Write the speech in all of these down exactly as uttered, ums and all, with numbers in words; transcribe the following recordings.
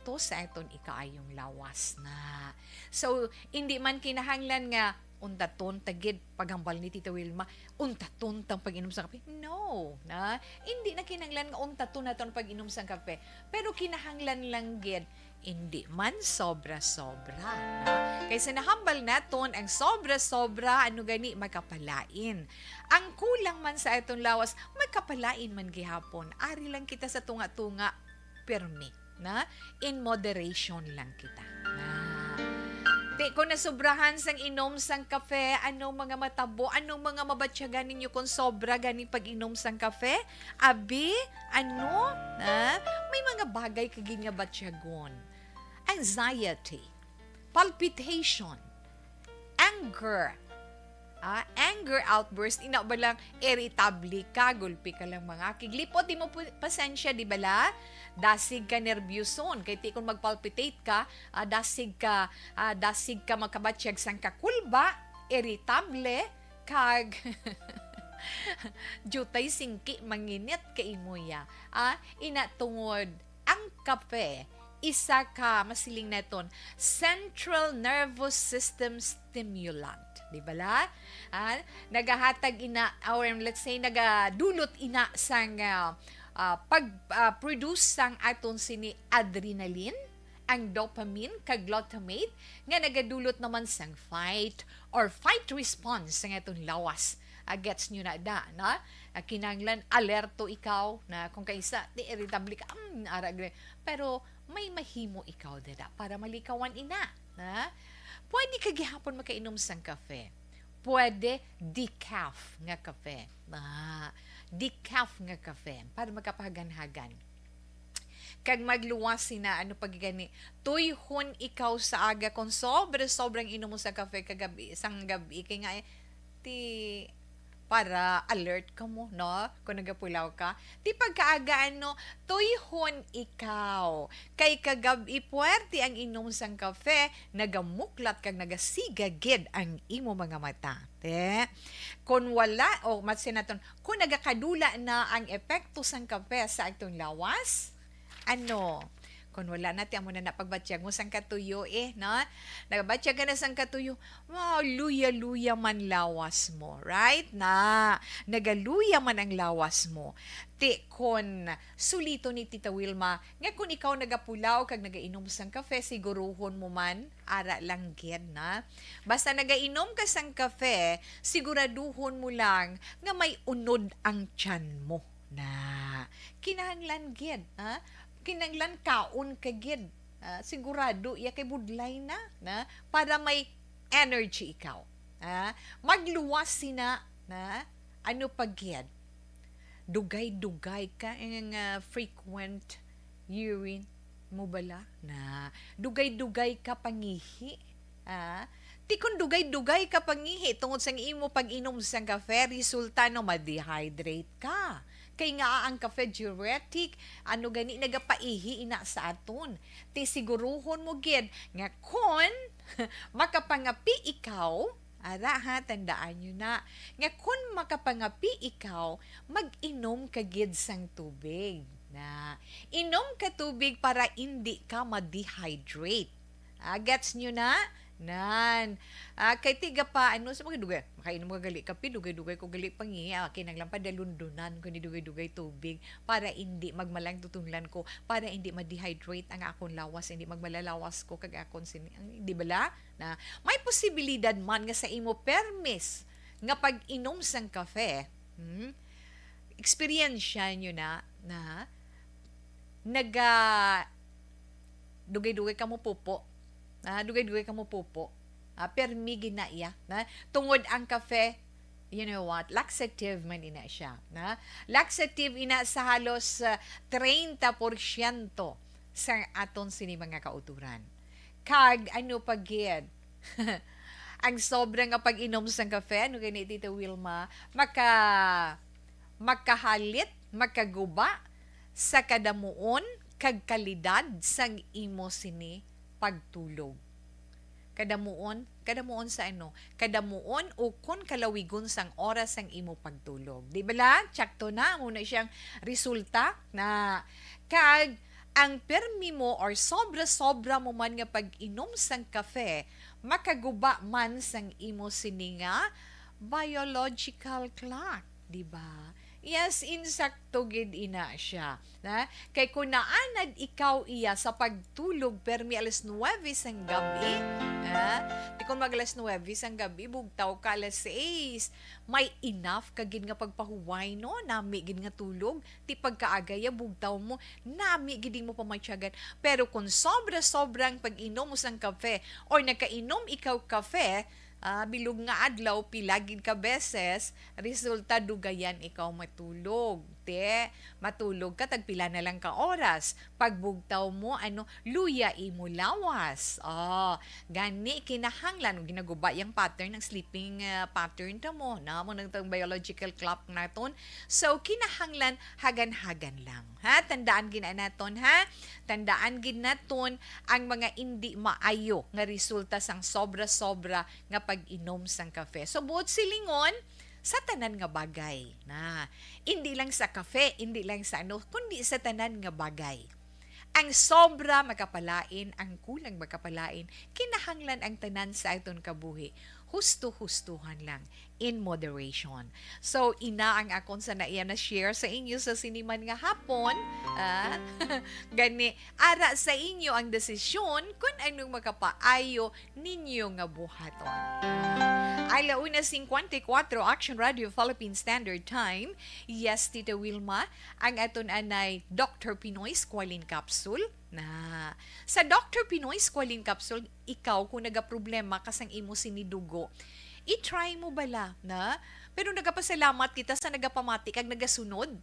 epekto sa aton ikaayong lawas na. So, hindi man kinahanglan nga untaton ta gid paghambal ni Tita Wilma, untaton tang pag-inom sa kape. No, na hindi na kinahanglan nga untaton naton pag-inom sa kape. Pero kinahanglan lang gid hindi man sobra-sobra, na? Kay sa nahambal naton ang sobra-sobra, ano gani, makapalain. Ang kulang man sa aton lawas, makapalain man gihapon. Ari lang kita sa tunga-tunga, pirmi, na? In moderation lang kita. Na? Ti, kung nasobrahan sang inom sang kape, anong mga matabo? Anong mga mabatyagan ninyo kung sobra gani pag-inom sang kape? Abi, ano? Ha? May mga bagay ka gid nga batyagon. Anxiety, palpitation, anger, ah, anger outburst, ina ba lang, irritable ka, gulpi ka lang mga kiglipot, di mo pu-, pasensya, di bala? Dasig ka nerbyuson, kay ti kung magpalpitate ka, ah, dasig ka, ah, dasig ka makabatyag sang kakulba, irritable, kag jutay singki manginit ka imo ya. Ah, ina tungod ang kape, isa ka, masiling naton, central nervous system stimulant. Di bala? Ah, nagahatag ina, or let's say, nagadulot ina sang, ah, ah, pag, ah, produce sang aton sini adrenaline, ang dopamine kag glutamate, nga nagadulot naman sang fight or fight response sa aton lawas. Ah, gets nyo na da, no? Ah, kinahanglan alerto ikaw na kung kaisa, di irritable ka, "Mm, ara gre." Pero may mahimo ikaw dada para malikawan ina, na? Pwede ka gihapon makainom sang kape. Pwede decaf nga kape. Ah, decaf nga kape para makapahaganhagan. Kag magluwas sina, ano pa gani, tuyhon ikaw sa aga kung sobra-sobrang inom mo sa kape kagabi, sang gabi, kay nga, eh, ti, para alert ka mo, no? Kung nagapulaw ka. Ti pagkaaga, ano, tuyhon ikaw. Kay kagab-i puwerte ang inom sang kape, nagamuklat kag nagasiga gid ang imo mga mata. Te, kung wala, o, matsin naton, kung nagakadula na ang epekto sang kape sa atong lawas, ano, kung wala na, ti amo na na pagbatyag mo sang katuyo, eh, no? Nagabatyag ka na sang katuyo, wow, luya-luya man lawas mo, right? Na, nagaluya man ang lawas mo. Ti, kon sulito ni Tita Wilma, nga kung ikaw nagapulaw kag nagainom sang kape, siguruhon mo man, ara lang gid na. Basta nagainom ka sang kape, siguraduhon mo lang nga may unod ang tiyan mo. Na, kinahanglan gid, ha? Kinahanglan kaon ka gid. Ah, sigurado iya kay budlay na, na, para may energy ikaw. Ha? Magluwas sina, na, ano pa gid? Dugay-dugay ka, eh, nga frequent urine mo bala? Na, dugay-dugay ka pangihi. Ah, ti kon dugay-dugay ka pangihi tungod sang imo pag-inom sang kafe, resulta no ma-dehydrate ka. Kay nga ang kafe diuretic, ano gani, nagapaihi ina sa aton. Ti siguruhon mo gid nga kon makapangapi ikaw, ara ha, tandaan nyo na, nga kon makapangapi ikaw, mag-inom ka gid sang tubig. Na, inom ka tubig para indi ka ma-dehydrate. Ah, gets nyo na? Nan. Ah, kay tiga pa, ano, sa mga dugay, makainom ka gali kape, dugay-dugay ko gali pangi, ah, kinanglan pa dalundunan ko ni dugay-dugay tubig para hindi magmalang tutunlan ko, para hindi ma-dehydrate ang akon lawas, hindi magmalalawas ko kag akon sin-, ang, di bala? Na may posibilidad man nga sa imo permis nga pag-inom sang kafe, hmm, eksperyensya nyo na, na naga-, dugay-dugay ka mo pupo. Ah, dugay-dugay ka mo pupo. Ah, permi gid na iya, na? Tungod ang kafe, you know what? Laxative man ina siya, na? Laxative ina sa halos, ah, treinta porsyento sa aton sini mga kauturan. Kag ano pa gid? Ang sobra nga pag-inom sang kafe, ano gani, Tita Wilma, maka-, makahalit, makaguba sa kadamuon kag kalidad sang imo sini pagtulog. Kadamuon, kadamuon sa ano? Kadamuon o kon kalawigon sang oras sang imo pagtulog. Di bala? Tsakto na, muna siyang resulta na. Kag Ang permi mo or sobra-sobra mo man nga pag-inom sang kafe makaguba man sang imo sini nga biological clock, di ba? Yes, insakto gid ina siya. Na? Kay kung naanad ikaw iya sa pagtulog permi alas nuwebe sang gabi, ha? Di kung mag alas nuwebe sang gabi, bugtaw ka alas sais. May enough ka gid nga pagpahuway, no? Nami gid nga tulog. Ti pagkaagay ya bugtaw mo, nami gid mo pamatyagan. Pero kung sobra-sobra ang pag-inom mo sang kafe or nakainom ikaw kafe, ah, bilog nga adlaw, pila gid ka beses, resulta dugayan ikaw matulog. Te, matulog ka, tagpila na lang ka oras. Pagbugtaw mo, ano, luya imo lawas. Oh, gani kinahanglan, ginaguba yang pattern, ang sleeping, ah, pattern ta mo, na mo nang tang biological clock naton. So, kinahanglan hagan-hagan lang. Ha? Tandaan gid na naton, ha? Tandaan gid naton ang mga indi maayo nga resulta sang sobra-sobra nga pag-inom sang kafe. So, buot silingon, sa tanan nga bagay. Na, indi lang sa kafe, indi lang sa ano, kundi sa tanan nga bagay. Ang sobra makapalain, ang kulang makapalain, kinahanglan ang tanan sa aton kabuhi. Husto-hustuhan lang, in moderation. So, ina ang akon sa naiya na share sa inyo sa siniman nga hapon. Ah, gani, ara sa inyo ang desisyon kung anong makapaayo ninyo nga buhaton. Ala una cincuenta y cuatro, Action Radio Philippine Standard Time. Yes, Tita Wilma, ang aton anay Doctor Pinoy Squalene Capsule. Na, sa Doctor Pinoy Squalene Capsule, ikaw kung nagaproblema ka sang imo sinidugo, i-try mo bala, na? Pero nagapasalamat kita sa nagapamati kag nagasunod.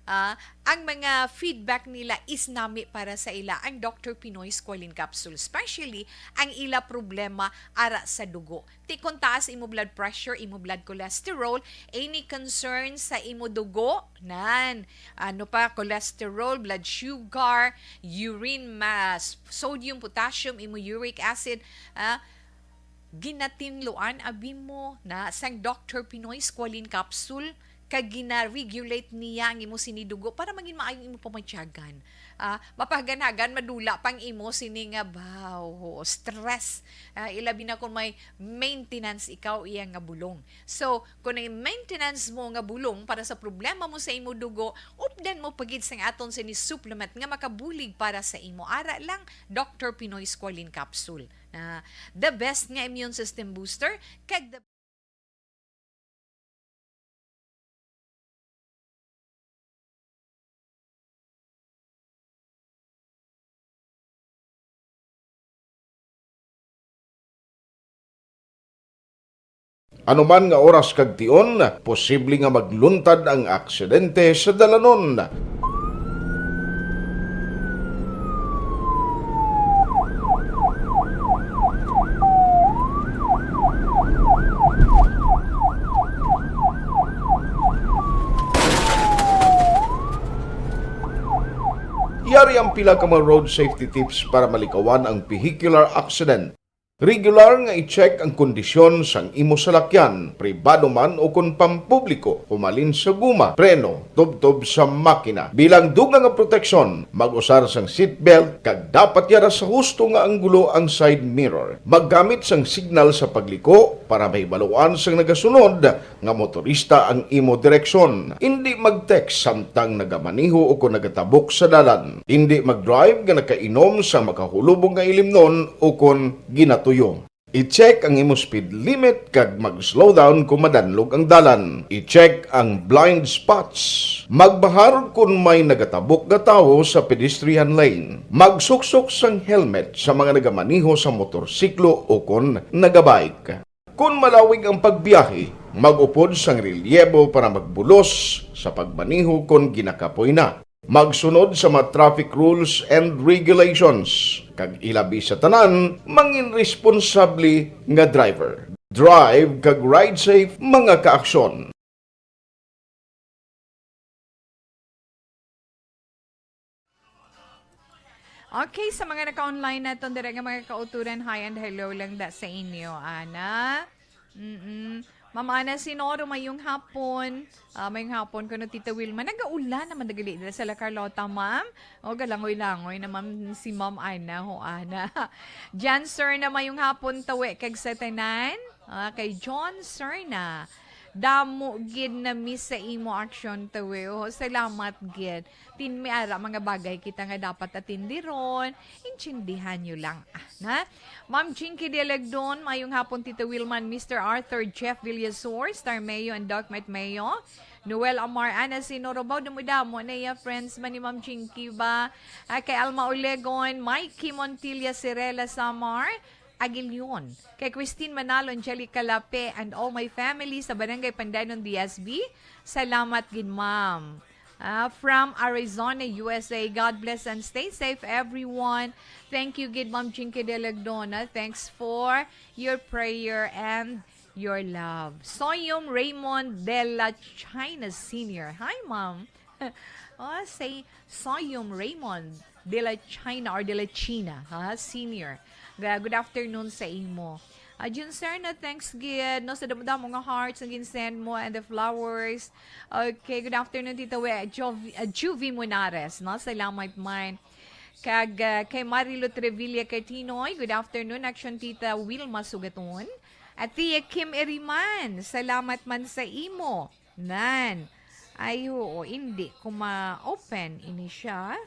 Ah, ang mga feedback nila is nami para sa ila ang Doctor Pinoy Squalene Capsule, especially ang ila problema ara sa dugo. Ti kon taas imo blood pressure, imo blood cholesterol, any concern sa imo dugo, nan, ano pa, cholesterol, blood sugar, urine mass, sodium, potassium, imo uric acid, ah, ginatinluan abi mo na sang Doctor Pinoy Squalene Capsule, kag gina-regulate niya ang imo sinidugo para maging maayo ang imo pamatyagan. Ah, mapahagan-hagan, madula pang imo sini nga baw, stress. Ah, ilabi na kung may maintenance ikaw iya nga bulong. So, kung may maintenance mo nga bulong para sa problema mo sa imo dugo, updan mo pagid sang aton sini supplement nga makabulig para sa imo. Ara lang, Doctor Pinoy Squalene Capsule. Na the best nga immune system booster, kag the Ano man nga oras kag tion, posible nga magluntad ang aksidente sa dalanon. Yari ang pila ka mga road safety tips para malikawan ang vehicular accident. Regular nga i-check ang kondisyon sang imo salakyan, pribado man o kon pampubliko, humalin sa guma, preno, tubtob sa makina. Bilang dugang nga proteksyon, mag-usar sang seatbelt kag dapat yara sa husto nga anggulo ang side mirror. Maggamit sang signal sa pagliko para mahibaluan sang nagasunod nga motorista ang imo direksyon. Indi mag-text samtang nagamaneho o kon nagatabok sa dalan. Indi mag-drive nga nakainom sa makahulubong nga ilimnon o kon ginatuyo. I-check ang imo speed limit kag mag-slow down kung madanlog ang dalan. I-check ang blind spots. Magbahar kon may nagatabok nga tawo sa pedestrian lane. Magsuksok sang helmet sa mga nagamaneho sa motorsiklo o kon nagabike. Kon malawig ang pagbiyahe, mag-upod sang relyebo para magbulos sa pagmaneho kon ginakapoy na. Magsunod sa mga traffic rules and regulations, kag ilabi sa tanan, mangin responsable nga driver. Drive kag ride safe, mga kaaksyon. Okay, sa mga naka-online naton dira nga mga kauturan, hi and hello lang da sa inyo, ana. Mm-mm. Ma'am Ana Sinoro, mayong hapon. Ah, mayong hapon kuno, Tita Wilma. Nagaulan naman dagali dira sa La Carlota, ma'am. O, galangoy-langoy naman si Ma'am Ana, ho, Ana. Jan Serna, mayong hapon, tawi kag sa tanan. Ah, kay John Serna, damo gid na miss sa imo aksyon, tawi. Oh, salamat gid. Tin, may ara mga bagay kita nga dapat atindiron. Intindihan nyo lang, ah, na? Ma'am Jinky Delagdon, mayong hapon, Tita Wilma and Mister Arthur Jeff Villasor, Star Mayo and Doc Mike Mayo. Noel Amar, Ana Sinoro, baw damo-damo na iya friends man ni Ma'am Jinky ba? Ah, kay Alma Olegon, Mikey Montilla, Cirela Samar, Aguilion. Kay Christine Manalo, Angelica Lape, and all my family sa Barangay Pandanon, D S B. Salamat gid, ma'am. Ah, from Arizona, U S A. God bless and stay safe, everyone. Thank you gid, Ma'am Jinky Delagdon. Thanks for your prayer and your love. Soyom Raymond de la China Senior. Hi, Ma'am. Oh, say Soyom Raymond de la China or de la China, ha? Senior. Ga-, good afternoon sa imo. Ah, Jun Serna, thanks gid, no, sa damo-damo nga hearts nga ginsend mo and the flowers. Okay, good afternoon, Tita We, Jov-, ah, Juvie Munares, no? Salamat man. Kag, ah, kay Marilo Trevilla Catinoy, good afternoon, Action Tita Wilma Sugaton. At Tia Kim Eriman, salamat man sa imo. Nan. Ay, oo, hindi ko ma-open ini siya.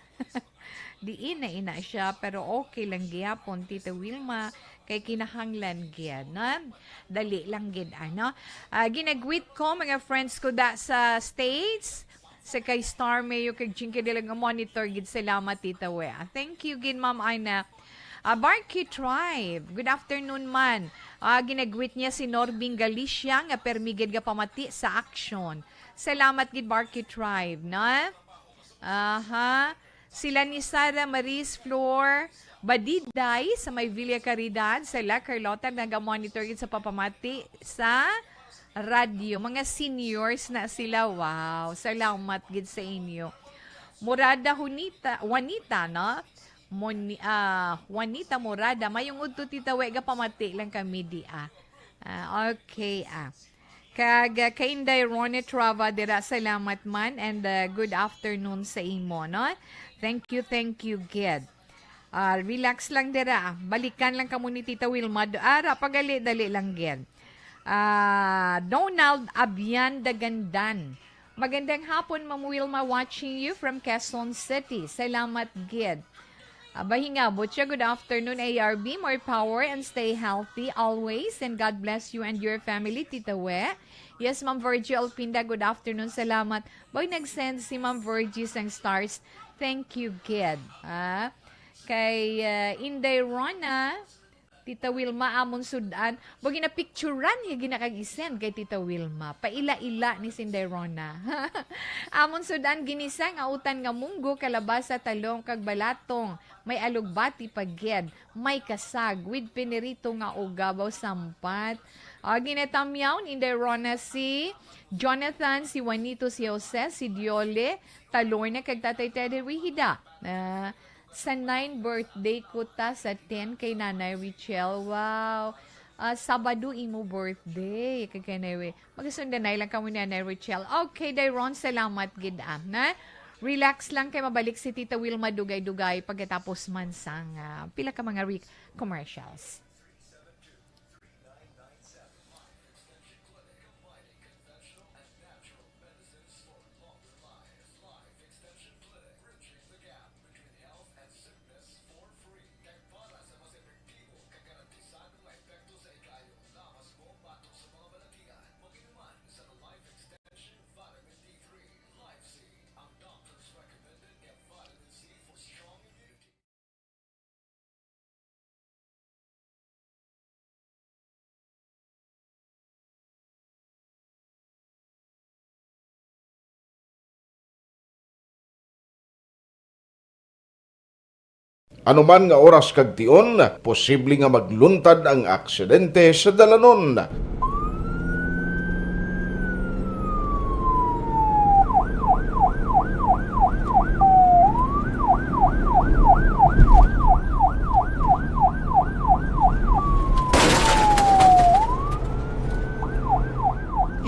Diin na ina siya, pero okay lang gihapon, Tita Wilma, kay kinahanglan gid, no? Dali lang gid, ano? Ah, ginagwit ko, mga friends ko da sa States, sa kay Star Mayo, kay Jinky Dilag nga monitor gid, salamat, Tita We. Ah, thank you gid, Ma'am Ana. Ah, Barky Tribe, good afternoon man. Ah, ginagwit niya si Norbing Galicia nga permi gid nga pamati sa action. Salamat gid, Barky Tribe, no? Aha. Sila ni Sara Maris Flor Badiday sa may Villa Caridad, sa La Carlota, nagamonitor gid sa papamati sa radyo. Mga seniors na sila. Wow, salamat gid sa inyo. Murada Junita, Juanita, no? Moni-, ah, Juanita Murada, mayong udto, Tita We, gapamati lang kami di, ah. Ah, okay, ah. Kag, ah, kay Inday Ronnie Trava dira, salamat man, and, ah, good afternoon sa imo, no? Thank you, thank you, gid. Ah, relax lang dira, ah. Balikan lang kamo ni Tita Wilma. Do-, ara, pagali-dali lang, gid. Ah, Donald Abian Dagandan. Magandang hapon, Ma'am Wilma, watching you from Quezon City. Salamat gid. Ah, bahingabot siya. Good afternoon, A R B. More power and stay healthy always. And God bless you and your family, Tita We. Yes, Ma'am Virgie Alpinda, good afternoon. Salamat. Boy, nag-send si Ma'am Virgie sang stars. Thank you, gid. Ah, kay, ah, Inday Rona, Tita Wilma, amon sud-an. Bo, ginapicturan nga ginakag-isend kay Tita Wilma. Paila-ila ni Sinday Rona. Amon sud-an, ginisa nga utan nga munggo, kalabasa, talong, kag balatong. May alugbati pa gid. May kasag with pinirito nga ugabaw, sampat. Ah, ginatamyaw ni Inday Rona si Jonathan, si Juanito, si Jose, si Diole, Talorna, kag Tatay Teddy Rihida. Ah, Sa nine birthday ko ta, sa ten kay Nanay Richelle. Wow. Ah, Sabado imo birthday. Kay Nanay Ri-, magasundanay lang kamo ni Nanay Richelle. Okay, Dayron, salamat gid, ah, na? Relax lang kay mabalik si Tita Wilma dugay-dugay pagkatapos man sang, ah, pila ka mga re-, commercials. Anuman nga oras kag tion, posible nga magluntad ang aksidente sa dalanon.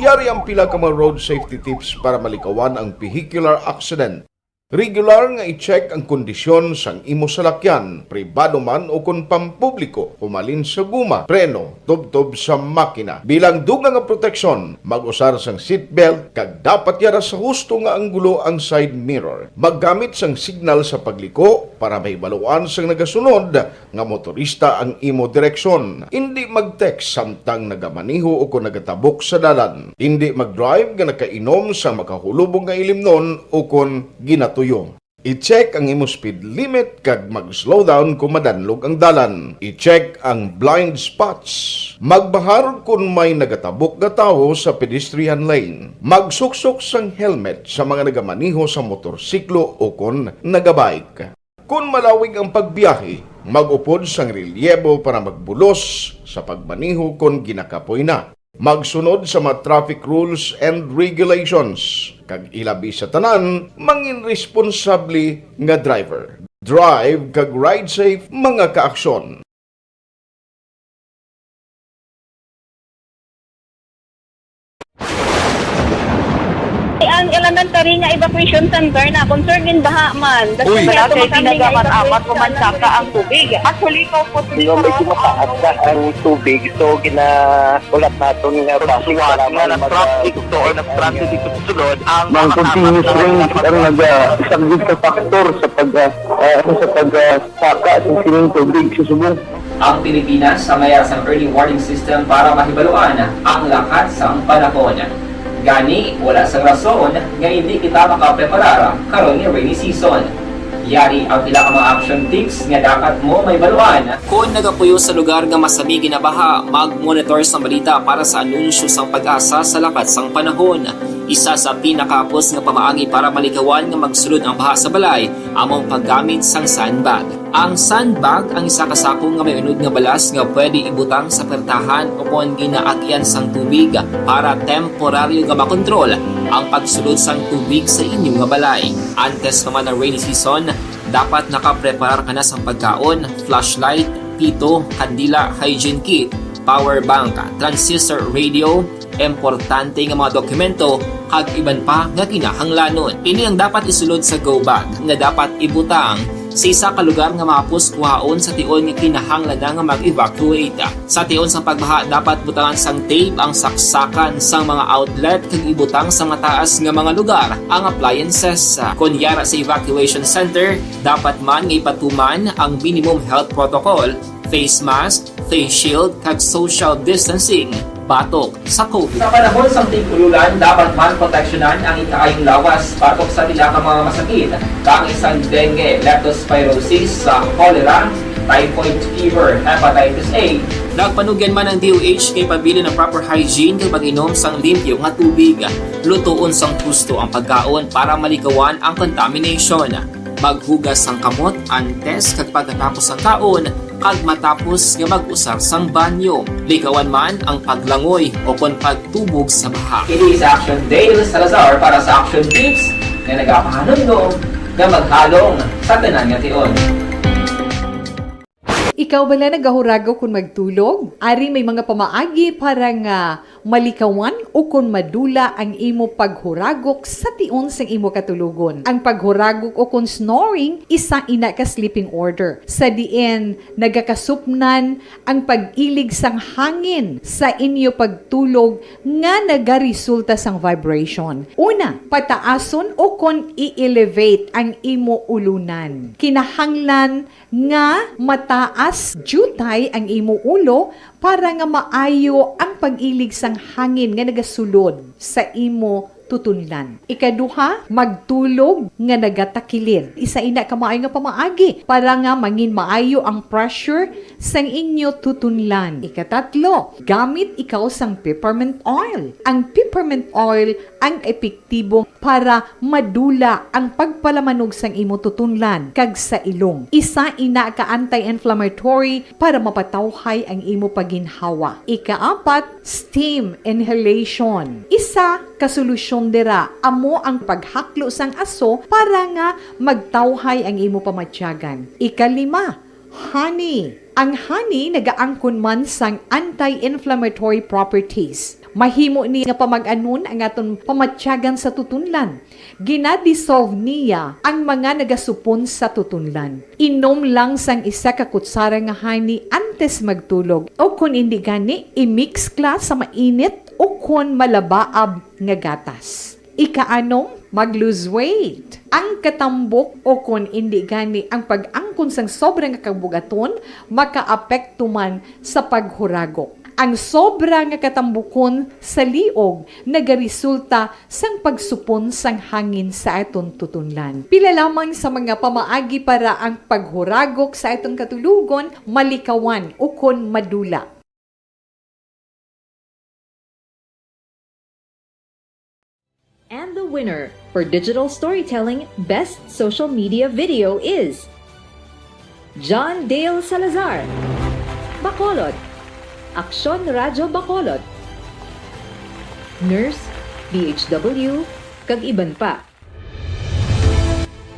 Yari ang pila ka mga road safety tips para malikawan ang vehicular accident. Regular nga i-check ang kondisyon sang imo salakyan, pribado man o kon pampubliko, humalin sa guma, preno, tubtob sa makina. Bilang dugang nga proteksyon, mag-usar sang seatbelt kag dapat yara sa husto nga anggulo ang side mirror. Maggamit sang signal sa pagliko para mahibaluan sang nagasunod nga motorista ang imo direksyon. Indi mag-text samtang nagamaneho o kon nagatabok sa dalan. Indi mag-drive nga nakainom sa makahulubong nga ilimnon o kon ginatuyo. I-check ang imo speed limit kag mag-slow down kon madanlog ang dalan. I-check ang blind spots. Magbahar kon may nagatabok nga tawo sa pedestrian lane. Magsuksok sang helmet sa mga nagamaneho sa motorsiklo o kon nagabike. Kon malawig ang pagbiyahe, mag-upod sang relyebo para magbulos sa pagmaneho kon ginakapoy na. Magsunod sa mga traffic rules and regulations, kag ilabi sa tanan, mangin responsable nga driver. Drive kag ride safe, mga kaaksyon. Ang elementary nga evacuation center na concern gin baha man. Uy. Wala kay ginagamat-amat o mansaka ang tubig. Actually, ko po Pero medyo mataas na ang tubig, so ginaulat naton nga basi Suwat nga mag- nag-traffic to or nag-transit dito sa sulod ang Mang continuous rain ang nag-, ah, isang big factor sa pag, ah, ah, sa pag, ah, saka sa sining tubig sa subong. Ang Pilipinas ang may sang early warning system para mahibaluan ang lakat sang panahon. Gani, wala sang rason nga indi kita makapreparar karon nga rainy season. Yari ang pila ka mga action tips nga dapat mo mahibaluan. Kon nagapuyo sa lugar nga masami ginabaha, mag-monitor sang balita para sa anunsyo sang PAGASA sa lakat sang panahon. Isa sa pinakahapos nga pamaagi para malikawan nga magsulod ang baha sa balay amo ang paggamit sang sandbag. Ang sandbag ang isa ka sako nga may unod nga balas nga pwede ibutang sa pertahan o kon ginaagian sang tubig para temporaryo nga makontrol ang pagsulod sang tubig sa inyo nga balay. Antes pa man ang rainy season, dapat nakapreparar ka na sang pagkaon, flashlight, pito, kandila, hygiene kit, power bank, transistor radio, importante nga mga dokumento, kag iban pa nga kinahanglanon. Ini ang dapat isulod sa go bag nga dapat ibutang sa isa ka lugar nga mahapos kuhaon sa tion nga kinahanglan na nga mag-evacuate. Sa tion sang pagbaha, dapat butangan sang tape ang saksakan sang mga outlet kag ibutang sa mataas nga mga lugar ang appliances. Kon yara sa evacuation center, dapat man nga ipatuman ang minimum health protocol, face mask, face shield, kag social distancing batok sa COVID. Sa panahon sang tig-ululan, dapat man proteksyonan ang ikaayong lawas batok sa pila ka mga masakit, kang sang dengue, leptospirosis, sa cholera, typhoid fever, hepatitis A. Nagpanugyan man ang D O H kay pabilin ang proper hygiene kag pag-inom sang limpyo nga tubig. Lutoon sang husto ang pagkaon para malikawan ang contamination. Maghugas sang kamot antes kag pagkatapos sang kaon, kag matapos nga mag-usar sang banyo. Likawan man ang paglangoy o kon pagtubog sa baha. Ini si Action Dale Salazar para sa Action Tips nga nagapahanumdom nga maghalong sa tanan nga tion. Ikaw bala nagahuragok kon magtulog? Ari may mga pamaagi para nga malikawan o kon madula ang imo paghuragok sa tion sang imo katulogon. Ang paghuragok o kon snoring, isa ina ka sleeping order, sa diin nagakasupnan ang pag-ilig sang hangin sa inyo pagtulog nga nagaresulta sang vibration. Una, pataason o kon i-elevate ang imo ulunan. Kinahanglan nga mataas diutay ang imo ulo para nga maayo ang pag-ilig sang hangin nga nagasulod sa imo tutunlan. Ikaduha, magtulog nga nagatakilid. Isa ina ka maayo nga pamaagi para nga mangin maayo ang pressure sang inyo tutunlan. Ikatatlo, gamit ikaw sang peppermint oil. Ang peppermint oil ang epektibo para madula ang pagpalamanog sang imo tutunlan kag sa ilong. Isa ina ka anti-inflammatory para mapatawhay ang imo pagginhawa. Ikaapat, steam inhalation. Isa ka solusyon dira amo ang paghaklo sang aso para nga magtawhay ang imo pamatyagan. Ikalima, honey. Ang honey nagaangkon man sang anti-inflammatory properties. Mahimo ni nga pamag-anon ang aton pamatyagan sa tutunlan. Ginadissolve niya ang mga nagasupon sa tutunlan. Inom lang sang isa ka kutsara nga honey antes magtulog, o kon indi gani, i-mix kla sa mainit o kon malabaab nga gatas. Ikaanom, mag-lose weight. Ang katambok o kon indi gani ang pag-angkon sang sobra nga kabug-aton makaapekto man sa paghuragok. Ang sobra nga katambukon sa liog nagaresulta sang pagsupon sang hangin sa aton tutunlan. Pila lamang sa mga pamaagi para ang paghuragok sa aton katulogon malikawan ukon madula. And the winner for digital storytelling best social media video is John Dale Salazar, Bacolod, Aksyon Radyo Bacolod, Nurse, D H W, kag iban pa.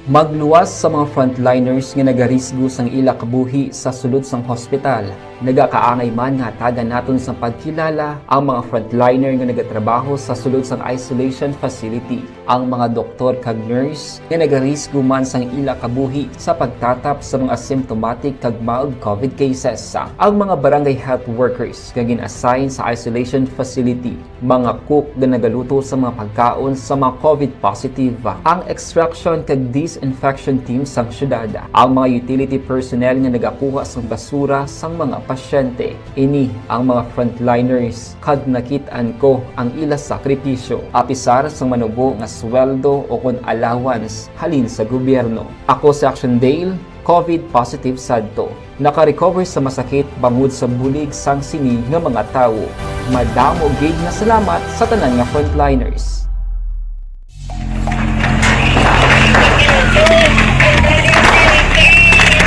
Magluwas sa mga frontliners nga nagarisgo sang ila kabuhi sa sulod sang hospital. Nagakaangay man nga hatagan naton sang pagkilala ang mga frontliner nga nagatrabaho sa sulod sang isolation facility, ang mga doktor kag nurse nga nagarisgo man sang ila kabuhi sa pagtatap sa mga symptomatic kag mild covid cases, ang mga barangay health workers nga gin-assign sa isolation facility, mga cook nga nagaluto sa mga pagkaon sa mga covid positive, ang extraction kag disinfection team sang syudad, ang mga utility personnel nga nagakuha sang basura sang mga pasyente. Ini ang mga frontliners, kag nakit-an ko ang ila sakripisyo, apisar sang manubo nga sweldo o kon allowance halin sa gobyerno. Ako si Action Dale, covid positive sadto. Naka-recover sa masakit bangod sa bulig sang sini nga mga tawo. Madamo gid nga salamat sa tanan nga frontliners.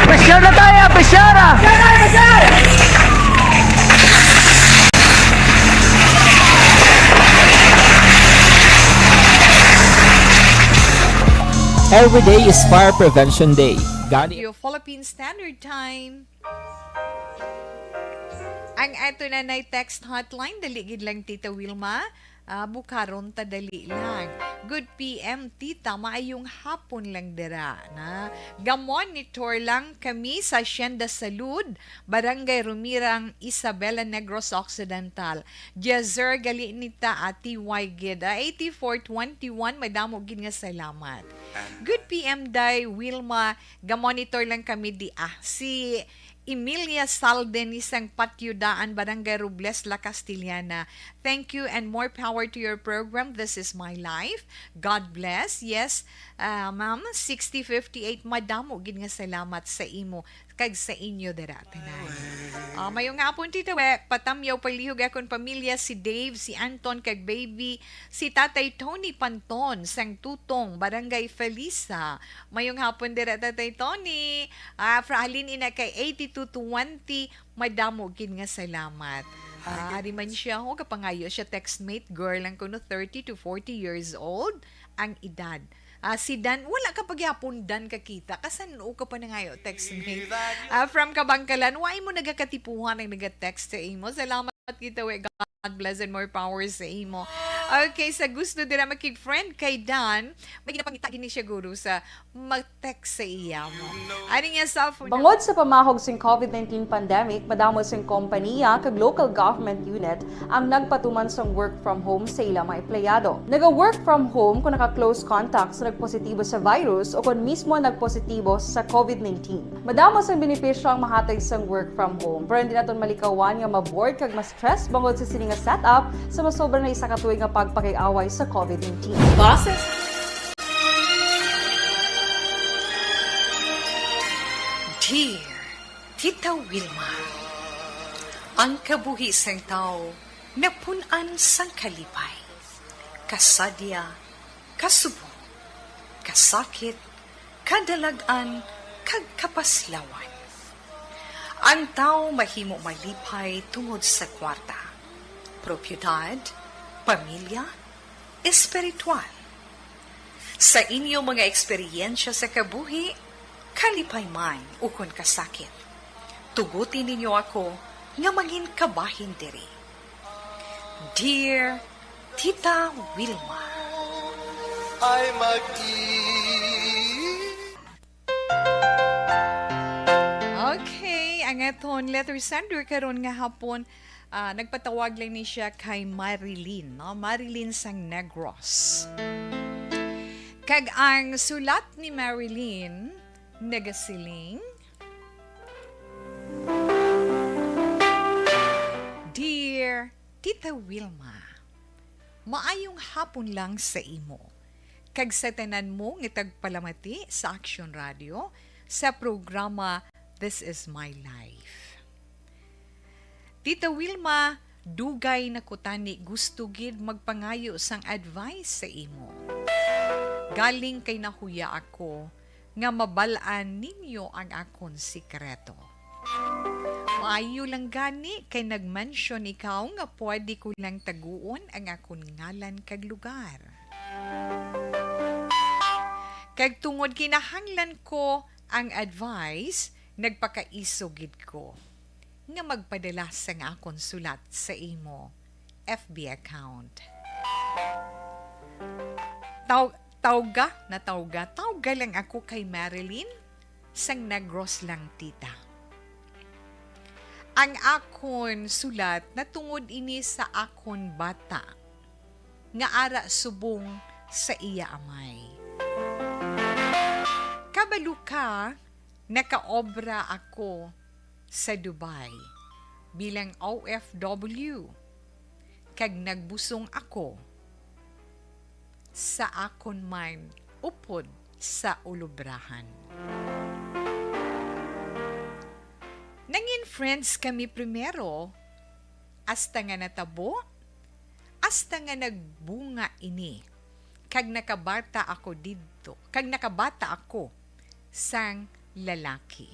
Pressure na tayo! Pressure! Every day is Fire Prevention Day. Gani. Radio Philippine Standard Time. Ang ato na nay text hotline, dali gid lang, Tita Wilma. Ah, bukaron ta dali lang. Good P M, Tita. Maayong hapon lang dira, na. Gamonitor lang kami sa Hacienda Salud, Barangay Rumirang, Isabela, Negros Occidental. Jazer gali nita, ah, T Y gid, ah, eighty-four twenty-one. Madamo gid nga salamat. Good P M, Day Wilma. Gamonitor lang kami di, ah. Si Emilia Salden ni sang Patyo Daan, Barangay Robles, La Castellana. Thank you and more power to your program. This is my life. God bless. Yes, ah, ma'am, sixty fifty-eight, madamo gid nga salamat sa imo kag sa inyo dira tanan. Ah, mayong hapon, Tita We. Patamyaw palihog akon pamilya, si Dave, si Anton, kag baby, si Tatay Tony Panton, sang Tutong, Barangay Felisa. Mayong hapon dira, Tatay Tony. Ah, fra-, halin ina kay eighty-two twenty, madamo gid nga salamat. Ah, ari man siya, ho, kapangayo siya, textmate, girl lang kuno, thirty to forty years old ang edad. Ah, si Dan, wala ka pa gyapon, Dan, kakita. Kasan-o ka pa nangayo, textmate? Ah, from Kabangkalan, wa mo nagakatipuhan ang naga-text sa imo. Salamat kita, we. God bless and more power sa imo. Okay, sa gusto dira makig-friend kay Dan, may ginapangita gini siya, guro, sa mag-text sa iya mo. Ani niya sa phone. Bangod sa pamahog sing covid nineteen pandemic, madamo sing kompanya kag local government unit ang nagpatuman sang work from home sa ila mga empleyado. Naga-work from home kung naka-close contact sa nagpositibo sa virus o kon mismo nagpositibo sa covid nineteen. Madamo sang benepisyo ang mahatag sang work from home, pero hindi naton malikawan nga ma-bored kag ma-stress bangod sa sini nga setup sa masobra na isa ka tuig nga pagpakig-away sa covid nineteen. Boses. Dear Tita Wilma, ang kabuhi sang tawo napun-an sang kalipay, kasadya, kasubo, kasakit, kadalag-an, kag kapaslawan. Ang tawo mahimo malipay tungod sa kwarta, propiedad, pamilya, espiritual. Sa inyo mga eksperyensya sa kabuhi, kalipay man ukon kasakit, Tuguti ninyo ako nga mangin kabahin diri. Dear Tita Wilma. Ay mag Okay, ang aton letter sender karon nga hapon, ah, nagpatawag lang ni siya kay Marilyn, no? Marilyn sang Negros. Kag ang sulat ni Marilyn nagasiling, Dear Tita Wilma, maayong hapon lang sa imo, kag sa tanan mo nga tagpalamati sa Action Radio sa programa This Is My Life. Tita Wilma, dugay na ko tani gusto gid magpangayo sang advice sa imo. Galing kay nahuya ako nga mabal-an ninyo ang akon sikreto. Maayo lang gani kay nag-mention ikaw nga pwede ko lang taguon ang akon ngalan kag lugar. Kag tungod kinahanglan ko ang advice, nagpakaiso gid ko nga magpadala sang akon sulat sa imo F B account. Taw-, tawga, natawga, tawga lang ako kay Marilyn, sang Negros lang, tita. Ang akon sulat natungod ini sa akon bata nga ara subong sa iya amay. Kabalo ka, nakaobra ako sa Dubai bilang O F W, kag nagbusong ako sa akon man upod sa ulobrahan. Nangin friends kami primero, hasta nga natabo, hasta nga nagbunga ini, kag nakabata ako didto, kag nakabata ako sang lalaki.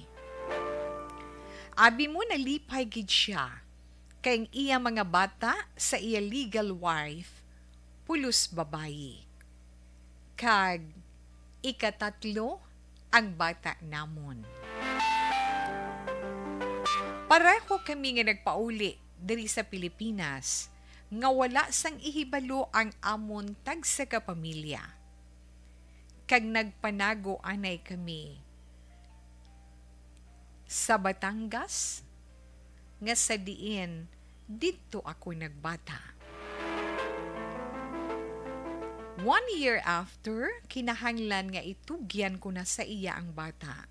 Abi mo, nalipay gid sia, kay ang iya mga bata sa iya legal wife pulos babayi, kag ikatatlo ang bata namon. Pareho kami nga nagpauli diri sa Pilipinas nga wala sang ihibalo ang amon tagsa ka pamilya, kag nagpanago anay kami sa Batangas, nga sa diin didto ako nagbata. One year after, kinahanglan nga itugyan ko na sa iya ang bata,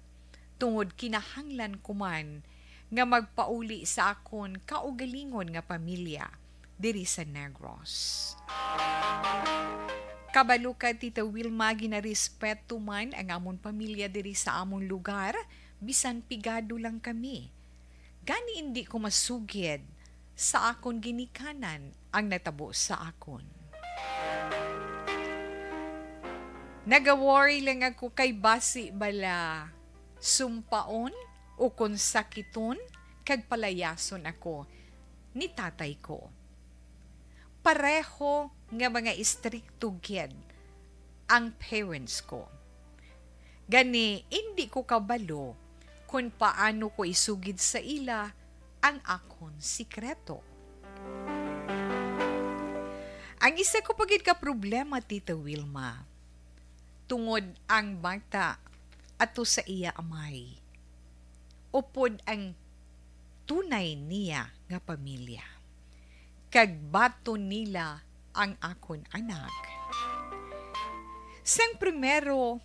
tungod kinahanglan ko man nga magpauli sa akon kaugalingon nga pamilya diri sa Negros. Kabalo ka, Tita Wilma, ginarespeto man ang amon pamilya diri sa amon lugar, bisan pigado lang kami. Gani indi ko masugid sa akon ginikanan ang natabo sa akon. Nagaworry lang ako kay basi bala sumpaon o kon sakiton kag palayason ako ni tatay ko. Pareho nga mga istrikto gid ang parents ko. Gani, indi ko kabalo kon paano ko isugid sa ila ang akon sikreto. Ang isa ko pa gid ka problema, Tita Wilma, tungod ang bata ato sa iya amay, upod ang tunay niya nga pamilya, kag baton nila ang akon anak. Sang primero,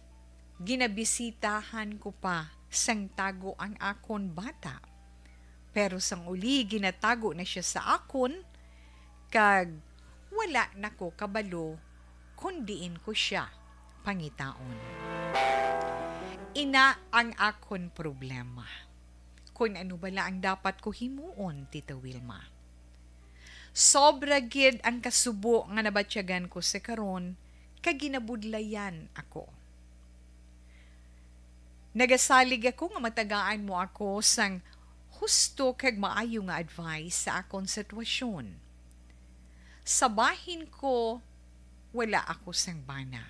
ginabisitahan ko pa sang tago ang akon bata, pero sang uli ginatago na sia sa akon, kag wala na ko kabalo kon diin ko sia pangitaon. Ina ang akon problema. Kon ano bala ang dapat ko himuon, Tita Wilma? Sobra gid ang kasubo nga nabatyagan ko sa karon, kag ginabudlayan ako. Nagasalig ako nga matagaan mo ako sang husto kag maayo nga advice sa akon sitwasyon. Sa bahin ko, wala ako sang bana.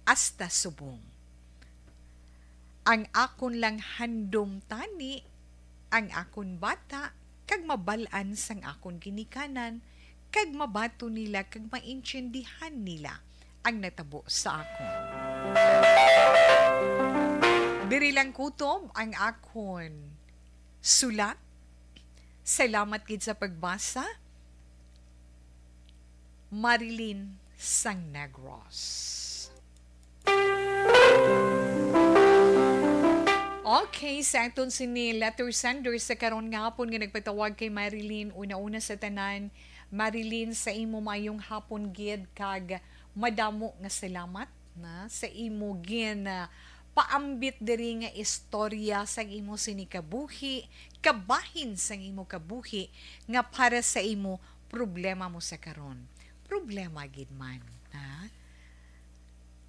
Hasta subong. Ang akon lang handom tani ang akon bata, kag mabal-an sang akon ginikanan, kag mabaton nila kag maintindihan nila ang natabo sa akon. Diri lang kutob ang akon sulat. Salamat gid sa pagbasa. Marilyn sang Negros. Okay, sa aton sini letter sender sa karon nga hapon nga nagpatawag kay Marilyn, una-una sa tanan, Marilyn, sa imo maayong hapon gid kag madamo nga salamat na sa imo gin, ah, paambit diri nga istorya sang imo sini kabuhi, kabahin sang imo kabuhi nga para sa imo problema mo sa karon. Problema gid man, ha?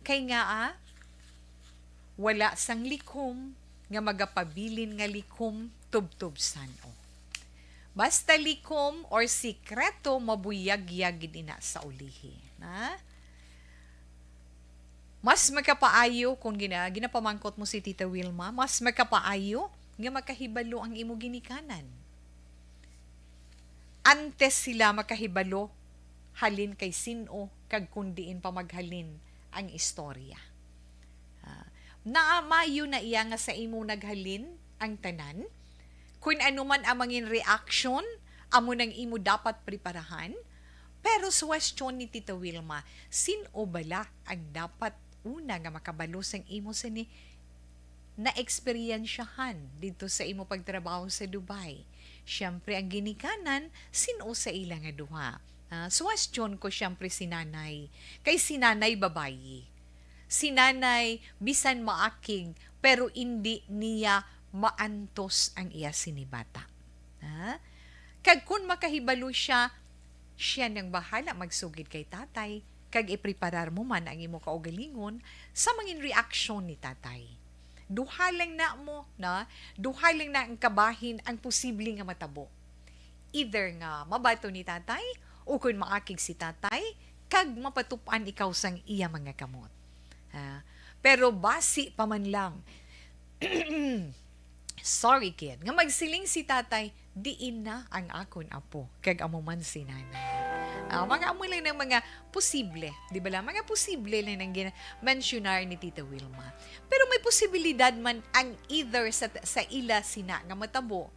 Kay nga, ah, wala sang likom nga magapabilin nga likom tubtob san-o. Basta likom or sikreto, mabuyagyag gid ina sa ulihi, ha? Mas makapaayo kung gina-, ginapamangkot mo si Tita Wilma, mas makapaayo nga makahibalo ang imo ginikanan. Antes sila makahibalo halin kay sin-o kag kon diin pa maghalin ang istorya. Ah, naamayo na iya nga sa imo naghalin ang tanan. Kun ano man ang mangin reaksyon, amo nang imo dapat preparahan. Pero suwestyon ni Tita Wilma, sin-o bala ang dapat una nga makabalo sang imo sini naeksperyensyahan didto sa imo pagtrabaho sa Dubai? Siyempre, ang ginikanan, sin-o sa ila nga duha? Ah, suwestyon ko, siyempre, si nanay. Kay si nanay, babayi. Si nanay, bisan maakig, pero indi niya maantos ang iya sini bata. Ha? Kag kun makahibalo siya, siya nang bahala magsugid kay tatay, kag ipreparar mo man ang imo kaugalingon sa mangin reaksyon ni tatay. Duha lang na mo, na, duha lang na ang kabahin ang posible nga matabo. Either nga mabaton ni tatay, o kun maakig si tatay, kag mapatupan ikaw sang iya mga kamot. Ha? Pero basi pa man lang, sorry, kid, nga magsiling si tatay, "Diin na ang akon apo, kag amo man si nanay." Ah, mga amo lang ng mga posible, di ba lang? Mga posible lang ang gina-, mensionar ni Tita Wilma. Pero may posibilidad man ang either sa, sa ila sina nga matabo,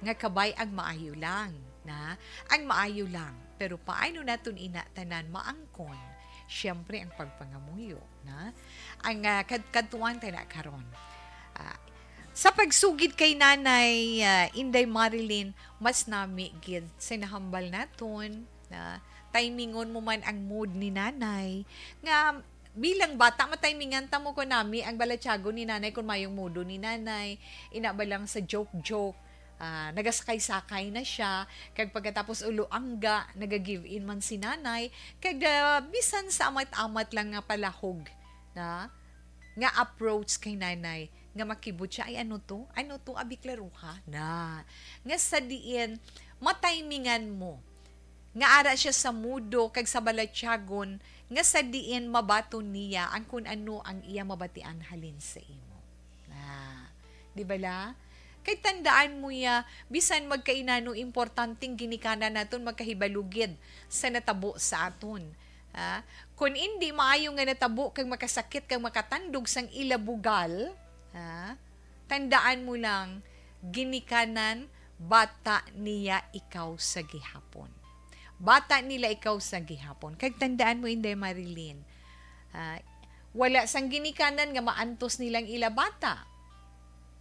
nga kabay ang maayo lang, na, ang maayo lang. Pero paano naton ina tanan maangkon? Siyempre, ang pagpangamuyo, na, ang, ah, kad-, kadtuan ta na karon. Ah, sa pagsugid kay Nanay, ah, Inday Marilyn, mas nami gid sa nahambal naton, na, timingon mo man ang mood ni Nanay, nga bilang bata, matimingan ta mo ko nami ang balatyagon ni Nanay, kung mayong mood ni Nanay, ina ba lang sa joke-joke, ah, nagasakay-sakay na siya, kag pagkatapos ulo angga, naga-give in man si Nanay, kag, ah, bisan sa amat-amat lang nga palahog na, nga approach kay Nanay, nga makibot siya, "Ay, ano to? Ano to? Abi, klaruha na." Nga sa diin, matimingan mo nga ara siya sa mudo kag sa balatyagon, nga sa diin mabaton niya ang kun ano ang iya mabatian halin sa imo. Ah, di bala? Kay tandaan mo ya, bisan magkainano importanteng ginikanan naton, magkahibalo gid sa natabo sa aton. Ha? Kun indi maayo nga natabo kag makasakit kag makatandog sang ila bugal, ha? Tandaan mo lang, ginikanan, bata niya ikaw sa gihapon. Bata nila ikaw sa gihapon. Kag tandaan mo, Inday Marilyn, ah, wala sang ginikanan nga maantos nilang ila bata.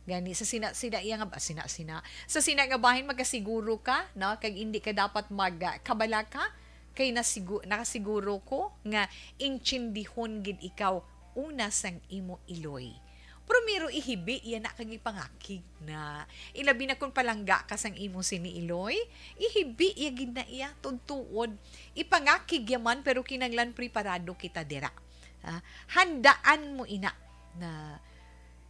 Gani, sa sina-, sina iya nga ba-, sina-, sina-, sa sina nga bahin, makasiguro ka, no? Kag indi ka dapat mag-, ah, kabalaka, kay nasigu-, nakasiguro ko nga intindihon gid ikaw una sang imo iloy. Primero, ihibi iya na kag ipangakig na. Ilabi na kung palangga ka sang imo sini iloy, ihibi iya gid na iya, tudtuon. Ipangakig ya man, pero kinahanglan preparado kita dira. Ah, handaan mo ina na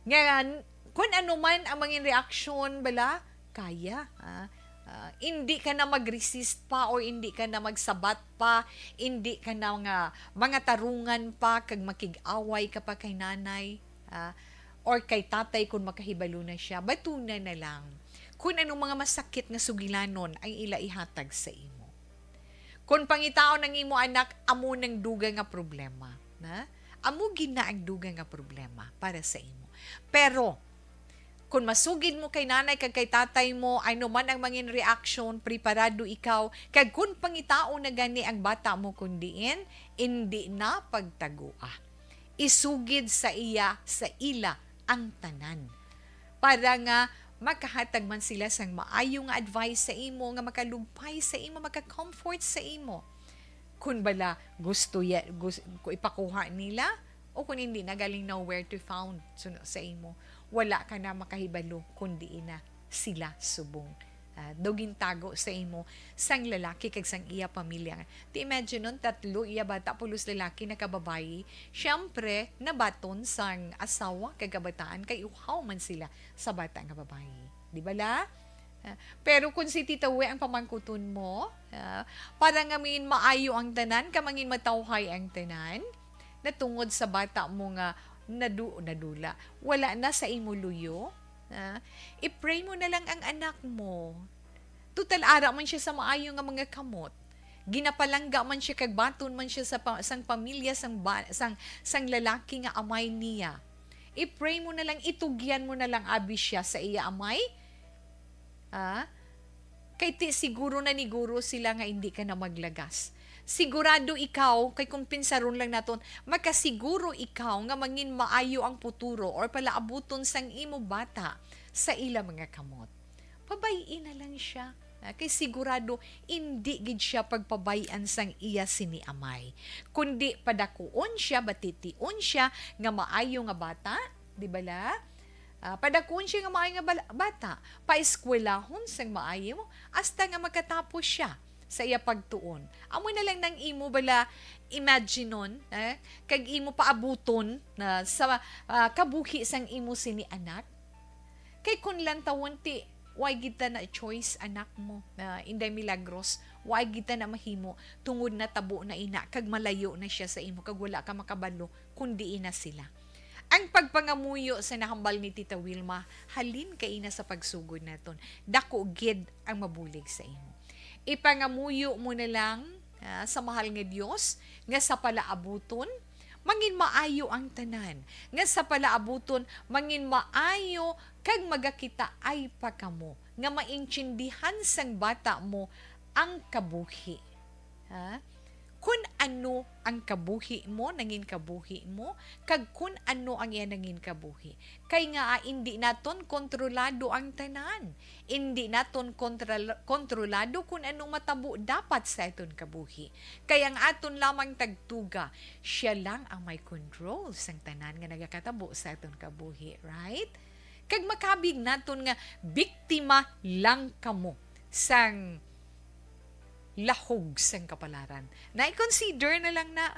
nga kun ano man ang mangin reaksyon bala, kaya, ah, ah, indi ka na mag-resist pa or indi ka na magsabat pa, indi ka na nga mga tarungan pa kag makig-away ka pa kay nanay, ah, or kay tatay kung makahibalo na siya, batuna na lang. Kun anong mga masakit nga sugilanon ang ila ihatag sa imo. Kun pangitaon ang imo anak, amo nang dugang nga problema, na? Amo gid na ang dugang nga problema para sa imo. Pero, kun masugid mo kay nanay kag kay tatay mo, ano man ang mangin reaksyon, preparado ikaw, kag kun pangitaon na gani ang bata mo kun diin, indi na pagtagua. Isugid sa iya, sa ila, ang tanan. Para nga makahatag man sila sang maayo nga advice sa imo, nga makalugpay sa imo, maka-comfort sa imo. Kun bala gusto ya, gus-, kung ipakuha nila, o kung hindi na galing na where to found suno sa imo, wala ka na makahibalo kun diin na sila subong, ah, daw gintago sa imo sang lalaki kag sang iya pamilya. Ti imagine nun, tatlo iya bata, pulos lalaki, nakababayi. Siyempre, nabaton sang asawa kag kabataan kay uhaw man sila sa bata nga babayi. Di ba la? Ah, pero kung si Tita Wi ang pamangkuton mo, ah, para nga mangin maayo ang tanan, ka mangin matawhay ang tanan, natungod sa bata mo nga nadu-, nadula, wala na sa imo luyo, ah, i-pray mo na lang ang anak mo. Tutal, ara man siya sa maayo nga mga kamot. Ginapalangga man siya kag baton man siya sa pa-, sang pamilya sang ba-, sang, sang lalaki nga amay niya. I-pray mo na lang, itugyan mo na lang abi siya sa iya amay. Ah? Kay ti siguro naniguro sila nga hindi ka na maglagas. Sigurado ikaw, kay kung pinsaron lang naton, makasiguro ikaw nga mangin maayo ang puturo or palaabuton sang imo bata sa ila mga kamot. Pabay-i na lang siya. Ah, kay sigurado, indi gid siya pagpabay-an sang iya sini amay. Kundi padakuon siya, batition siya nga maayo nga bata, di bala? Ah, padakuon siya nga maayo nga bala-, bata, paeskwelahon sang maayo, hasta nga makatapos siya sa iya pagtuon. Amo na lang nang imo bala imaginon, eh, kag imo paabuton na sa, ah, kabuhi sang imo sini anak. Kay kun lantawon ti, way gid ta na choice, anak mo, na Inday Milagros, way gid ta na mahimo, tungod natabo na ina, kag malayo na siya sa imo, kag wala ka makabalo kun diin na sila. Ang pagpangamuyo sa nahambal ni Tita Wilma, halin kaina sa pagsugod naton. Dako gid ang mabulig sa imo. Ipangamuyo mo na lang, ah, sa mahal nga Dios, nga sa palaabuton, mangin maayo ang tanan, nga sa palaabuton, mangin maayo, kag magakitaay pa kamo, nga maintindihan sang bata mo ang kabuhi. Ha? Kun ano ang kabuhi mo, nangin kabuhi mo, kag kun ano ang iya nangin kabuhi. Kay nga, ah, indi naton kontrolado ang tanan. Indi naton kontrol-, kontrolado kun anong matabo dapat sa aton kabuhi. Kay ang aton lamang tagtuga, siya lang ang may control sang tanan nga nagakatabo sa aton kabuhi, right? Kag makabig naton nga biktima lang kamo sang lahog sang kapalaran. Na-consider na lang na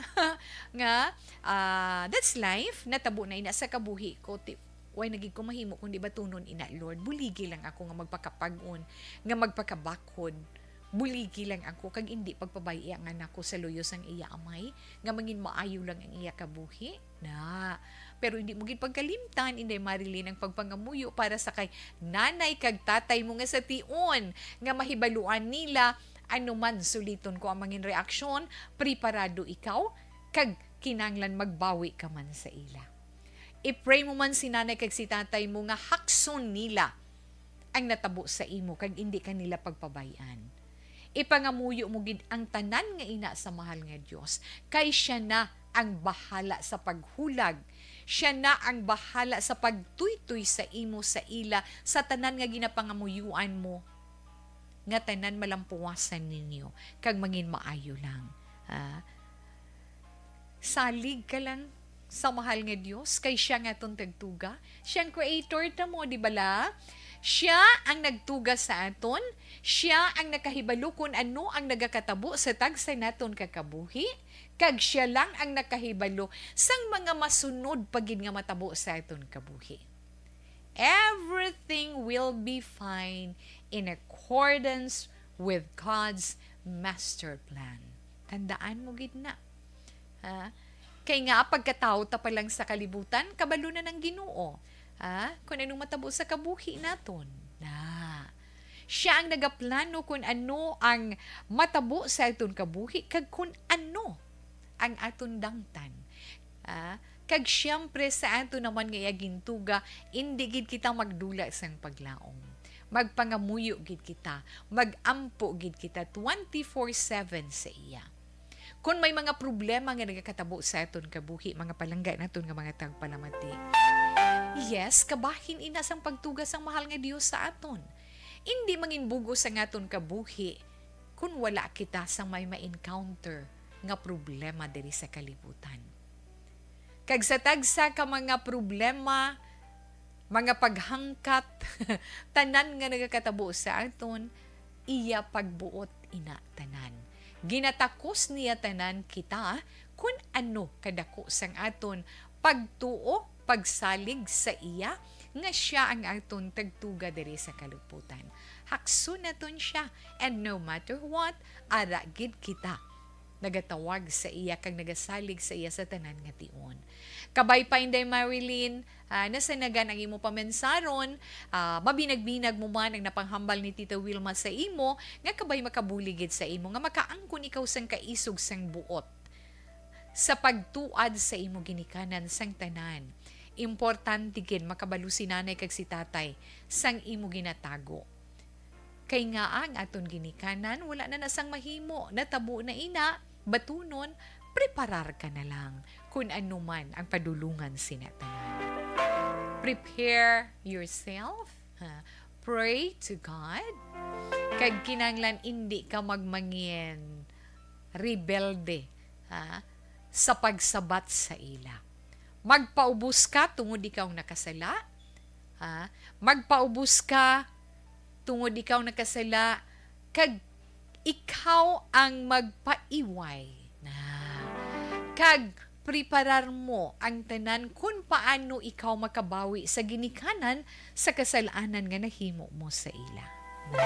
nga, ah, that's life, natabo na ina sa kabuhi ko. Ti-, way na gid ko mahimo kundi batunon ina, Lord. Buligi lang ako nga magpakapag-on, nga magpakabakod. Buligi lang ako, kag indi pagpabay-i ang anak ko sa luyo sang iya amay, nga mangin maayo lang ang iya kabuhi. Na. Pero hindi mo gid pagkalimtan, Inday Marilyn, ang pagpangamuyo para sa kay nanay kag tatay mo nga sa tion nga mahibaluan nila ano man suliton ko ang mangin reaksyon, preparado ikaw, kag kinanglan magbawi ka man sa ila. I-pray mo man si nanay kag si tatay mo nga hakson nila ang natabo sa imo kag indi ka nila pagpabay-an. Ipangamuyo mo gid ang tanan nga ina sa mahal nga Dios, kay siya na ang bahala sa paghulag. Siya na ang bahala sa pagtuytoy sa imo, sa ila, sa tanan nga ginapangamuyuan mo, nga tanan malampuwasan ninyo kag mangin maayo lang. Ah, salig ka lang sa mahal nga Dios, kay siya nga aton tagtuga. Siya ang creator ta mo, di bala? Siya ang nagtuga sa aton. Siya ang nakahibalo kun ano ang nagakatabo sa tagsa naton ka kabuhi. Kag siya lang ang nakahibalo sang mga masunod pa gid nga matabo sa aton kabuhi. Everything will be fine in accordance with God's master plan. Tandaan mo gid na. Ha? Kay nga, pagkatawo ta pa lang sa kalibutan, kabalo na ng Ginoo. Ha? Kung anong matabo sa kabuhi naton. Na. Siya ang nagaplano kun ano ang matabo sa aton kabuhi kag kun ano ang aton dangtan. Ah, kag siyempre, sa aton naman nga iya gintuga, indi gid kita magdula sang paglaom. Magpangamuyo gid kita, mag-ampo gid kita twenty-four seven sa iya. Kon may mga problema nga nagakatabo sa aton kabuhi, mga palangga naton nga mga tagpalamati, yes, kabahin ina sang pagtuga sang mahal nga Dios sa aton. Indi mangin bug-os ang aton kabuhi kon wala kita sang may ma-encounter nga problema diri sa kalibutan. Kag sa tagsa ka mga problema, mga paghangkat, tanan nga nagakatabo sa aton, iya pagbuot ina tanan. Ginatakos niya tanan kita kun ano kadako sang aton pagtuo, pagsalig sa iya nga siya ang aton tagtuga diri sa kalibutan. Hakson naton siya, and no matter what, ara gid kita nagatawag sa iya kag nagasalig sa iya sa tanan nga tion. Kabay pa, Inday Marilyn, ah, nasanagan ang imo pamensaron, ah, mabinag-binag mo man ang napanghambal ni Tita Wilma sa imo, nga kabay makabulig gid sa imo, nga makaangkon ikaw sang kaisog sang buot sa pagtuad sa imo ginikanan sang tanan. Importante gid makabalo si nanay kag si tatay sang imo ginatago. Kay ngaa ang aton ginikanan, wala na na sang mahimo, natabo na ina, batunon, preparar ka na lang kun ano man ang padulungan sina tanan. Prepare yourself, ha? Pray to God, kag kinahanglan indi ka magmangin rebelde, ha, sa pagsabat sa ila. Magpaubos ka tungod ikaw nakasala, ha? Magpaubos ka tungod ikaw nakasala, kag ikaw ang magpaiway na. Kag preparar mo ang tanan kun paano ikaw makabawi sa ginikanan sa kasalanan nga nahimo mo sa ila. Na,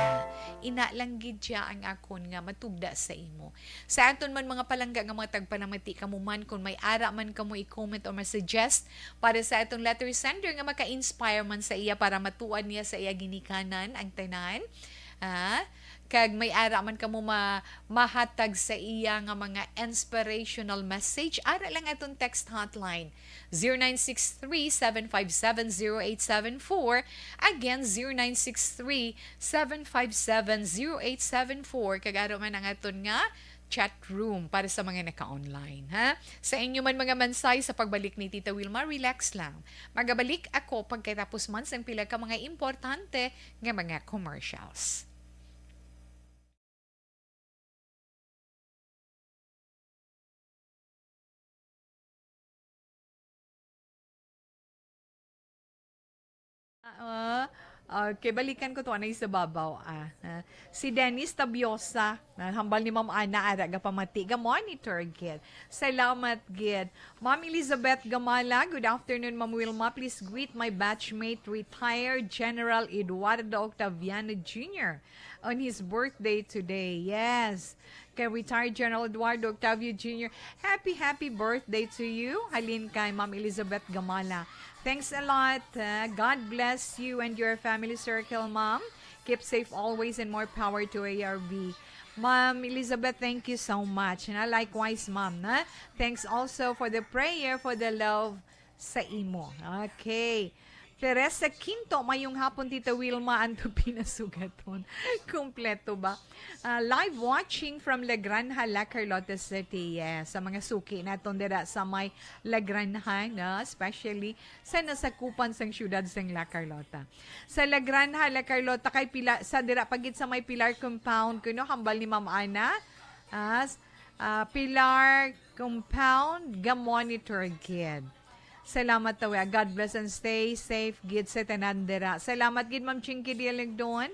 ina lang gid siya ang akon nga matugda sa imo. Sa aton man mga palangga nga mga tagpanamati, kamo man, kung may ara man kamo i-comment o ma-suggest para sa aton letter sender nga maka-inspire man sa iya para matuan niya sa iya ginikanan ang tanan, ah, kag may ara man kamo ma-, mahatag sa iya nga mga inspirational message, ara lang aton text hotline, zero nine six three, seven five seven, zero eight seven four. Again, zero nine six three, seven five seven, zero eight seven four. Kag ara man ang aton nga chat room para sa mga naka-online, ha? Sa inyo man mga mansay, sa pagbalik ni Tita Wilma, relax lang. Magabalik ako pagkatapos man sang pila ka mga importante nga mga commercials. Ah, okay, balikan ko to, anay sa babaw, ah. Ah, si Dennis Tabiosa, ah, hambal ni Ma'am Ana, ara gapamati, ga-monitor gid. Salamat gid. Ma'am Elizabeth Gamala, good afternoon, Ma'am Wilma. Please greet my batchmate, retired General Eduardo Octaviano Junior on his birthday today. Yes. Kay retired General Eduardo Octavio Junior, happy, happy birthday to you. Halin kay Ma'am Elizabeth Gamala. Thanks a lot. Uh, God bless you and your family circle, Ma'am. Keep safe always and more power to A R B. Ma'am Elizabeth, thank you so much. Na, likewise, Ma'am, na. Thanks also for the prayer for the love sa imo. Okay. Teresa Quinto, mayong hapon, Tita Wilma, anto pinasugaton. Kompleto ba? Ah, live watching from La Granja, La Carlota City. Yes, sa mga suki naton dira sa may La Granja, no? Especially sa nasakupan sang siyudad sang La Carlota. Sa La Granja, La Carlota, kay pila, sa dira pa gid sa may Pilar Compound, kuno, hambal ni Ma'am Ana. Ah, s-, ah, Pilar Compound, ga-monitor gid. Salamat, tawi. God bless and stay safe gid sa tanan dira. Salamat gid, Ma'am Chinky Dialagdon.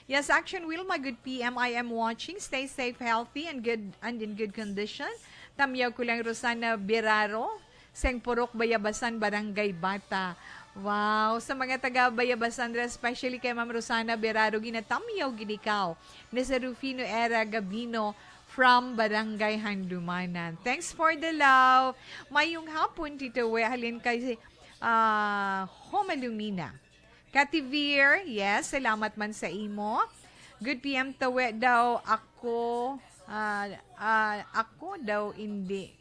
Yes, Action Wilma, good P M. I am watching. Stay safe, healthy, and good, and in good condition. Tamyaw ko lang, Rosana Biraro, sang Purok Bayabasan, Barangay Bata. Wow, sa mga taga Bayabasan, especially kay Ma'am Rosana Biraro, ginatamyaw gid ikaw ni Sir Rufino Era Gabino from Barangay Handumanan. Thanks for the love. Mayong hapon, Tito We. Halin kay, ah, Homalumina. Kativir, yes, salamat man sa imo. Good P M Tawi daw, ako, ah, ah, ako daw hindi.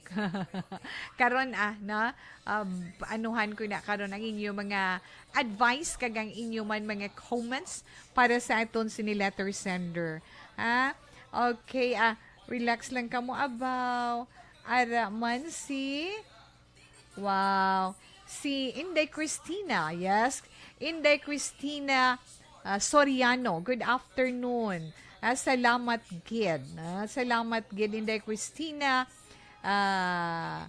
Karon, ah, na, ah, anuhan ko na karon ang inyo mga advice kag ang inyo man mga comments para sa aton sini letter sender. Ha? Okay, ah, relax lang kamo, abaw. Ara man si Wow. Si Inday Christina, yes. Inday Christina, ah, Soriano, good afternoon. Ah, salamat gid. Ah, salamat gid, Inday Christina, ah,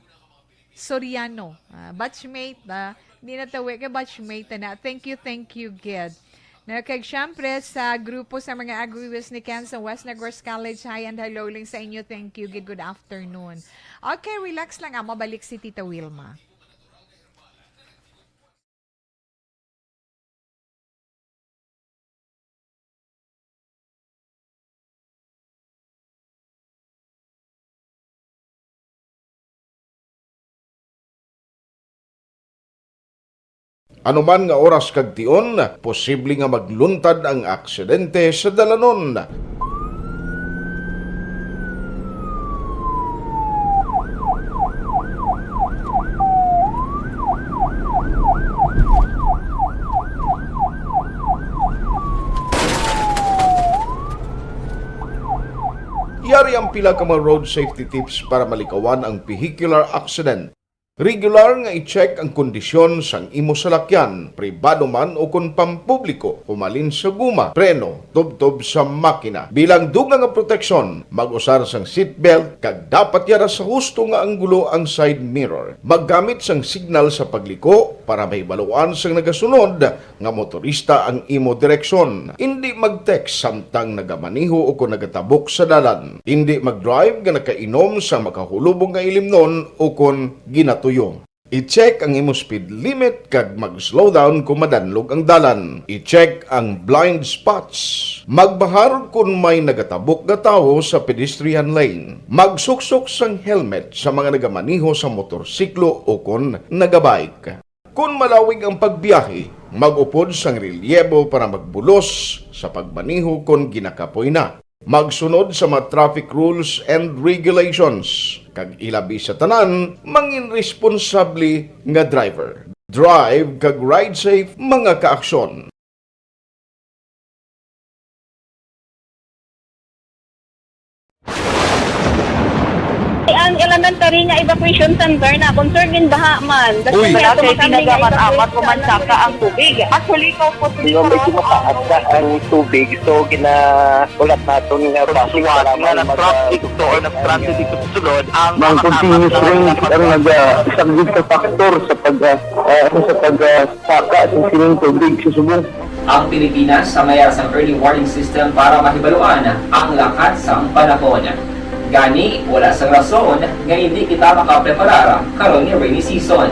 Soriano. Ah, batchmate, ah, di na tawi kay batchmate na. Thank you, thank you gid. No, kag syempre sa grupo sa mga agriwis ni Ken sa West Negros College, hi and hello lang sa inyo. Thank you. Good, good afternoon. Okay, relax lang, ah. Mabalik si Tita Wilma. Ano man nga oras kag tion, posible nga magluntad ang aksidente sa dalanon. Yari ang pila ka mga road safety tips para malikawan ang vehicular accident. Regular nga i-check ang kondisyon sang imo salakyan, pribado man o kon pampubliko, humalin sa guma, preno, tubtob sa makina. Bilang dugang nga proteksyon, mag-usar sang seatbelt kag dapat yara sa husto nga anggulo ang side mirror. Maggamit sang signal sa pagliko para mahibaluan sang nagasunod nga motorista ang imo direksyon. Indi mag-text samtang nagamaneho o kon nagatabok sa dalan. Indi mag-drive nga nakainom sa makahulubong nga ilimnon o kon ginatuyo. I-check ang imo speed limit kag mag-slow down kon madanlog ang dalan. I-check ang blind spots. Magbahar kon may nagatabok nga tawo sa pedestrian lane. Magsuksok sang helmet sa mga nagamaneho sa motorsiklo o kon nagabike. Kon malawig ang pagbiyahe, mag-upod sang relyebo para magbulos sa pagmaneho kon ginakapoy na. Magsunod sa mga traffic rules and regulations, kag ilabi sa tanan, mangin responsable nga driver. Drive kag ride safe, mga kaaksyon. Ang elementary nga evacuation center na concern gin baha man. Uy. Wala kay tinaga man amat o mansaka ang tubig. Actually, ko po. Medyo mataas na ang tubig, so ginaulat naton nga traffic nga nag-traffic to or nag-transit dito sa sulod ang mga continuous rains ang nag-, ah, isang big factor sa pag, ah, ah, sa pag, ah, saka sa sining tubig sa subong. Ang Pilipinas sa mayara sang early warning system para mahibaluan ang lakat sang panahon. Gani, wala sang rason nga hindi kita makapreparar karon nga rainy season.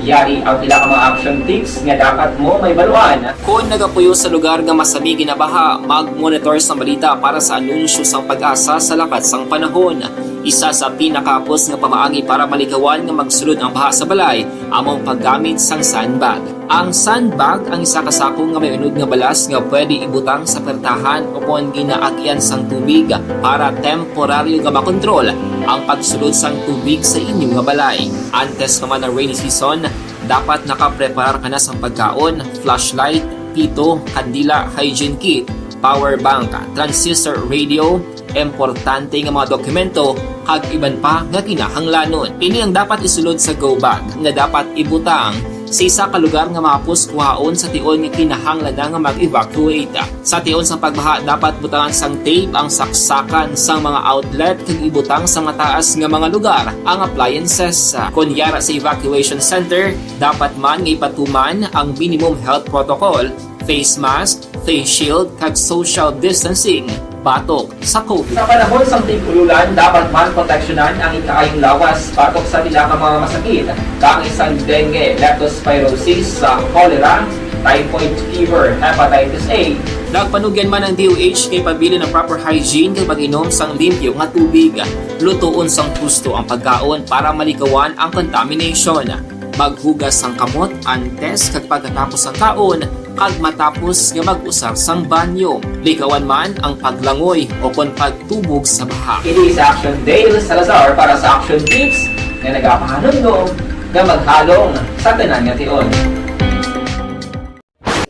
Yari ang pila ka mga action tips nga dapat mo mahibaluan. Kon nagapuyo sa lugar nga masami ginabaha, mag-monitor sa balita para sa anunsyo sang PAGASA sa lakat sang panahon. Isa sa pinakahapos nga pamaagi para malikawan nga magsulod ang baha sa balay amo ang paggamit sang sandbag. Ang sandbag ang isa ka sako nga may unod nga balas nga pwede ibutang sa pertahan ukon ginaagian sang tubig para temporaryo nga makontrol ang pagsulod sang tubig sa inyo nga balay. Antes pa man ang rainy season, dapat nakapreparar ka na sang pagkaon, flashlight, pito, kandila, hygiene kit, power bank, transistor radio, importante nga mga dokumento, kag iban pa nga kinahanglanon. Ini ang dapat isulod sa go bag nga dapat ibutang sa isa ka lugar nga mahapos kuhaon sa tion nga kinahanglan na nga mag-evacuate. Sa tion sang pagbaha, dapat butangan sang tape ang saksakan sang mga outlet kag ibutang sa mataas nga mga lugar ang appliances. Kon yara sa evacuation center, dapat man nga ipatuman ang minimum health protocol, face mask, face shield, kag social distancing batok sa COVID. Sa panahon sang tig-ululan, dapat man proteksyonan ang ikaayong lawas batok sa pila ka mga masakit, kaangay sang dengue, leptospirosis, sa cholera, typhoid fever, hepatitis A. Nagpanugyan man ang D O H kay pabilin ang proper hygiene kag pag-inom sang limpyo nga tubig. Lutoon sang husto ang pagkaon para malikawan ang contamination. Maghugas sang kamot antes kag pagkatapos sang kaon, Kag matapos nga mag-usar sang banyo, likawan man ang paglangoy o kon pagtubog sa baha. Ini si Action Dale Salazar para sa Action Tips nga nagapahanumdom nga maghalong sa tanan nga tion.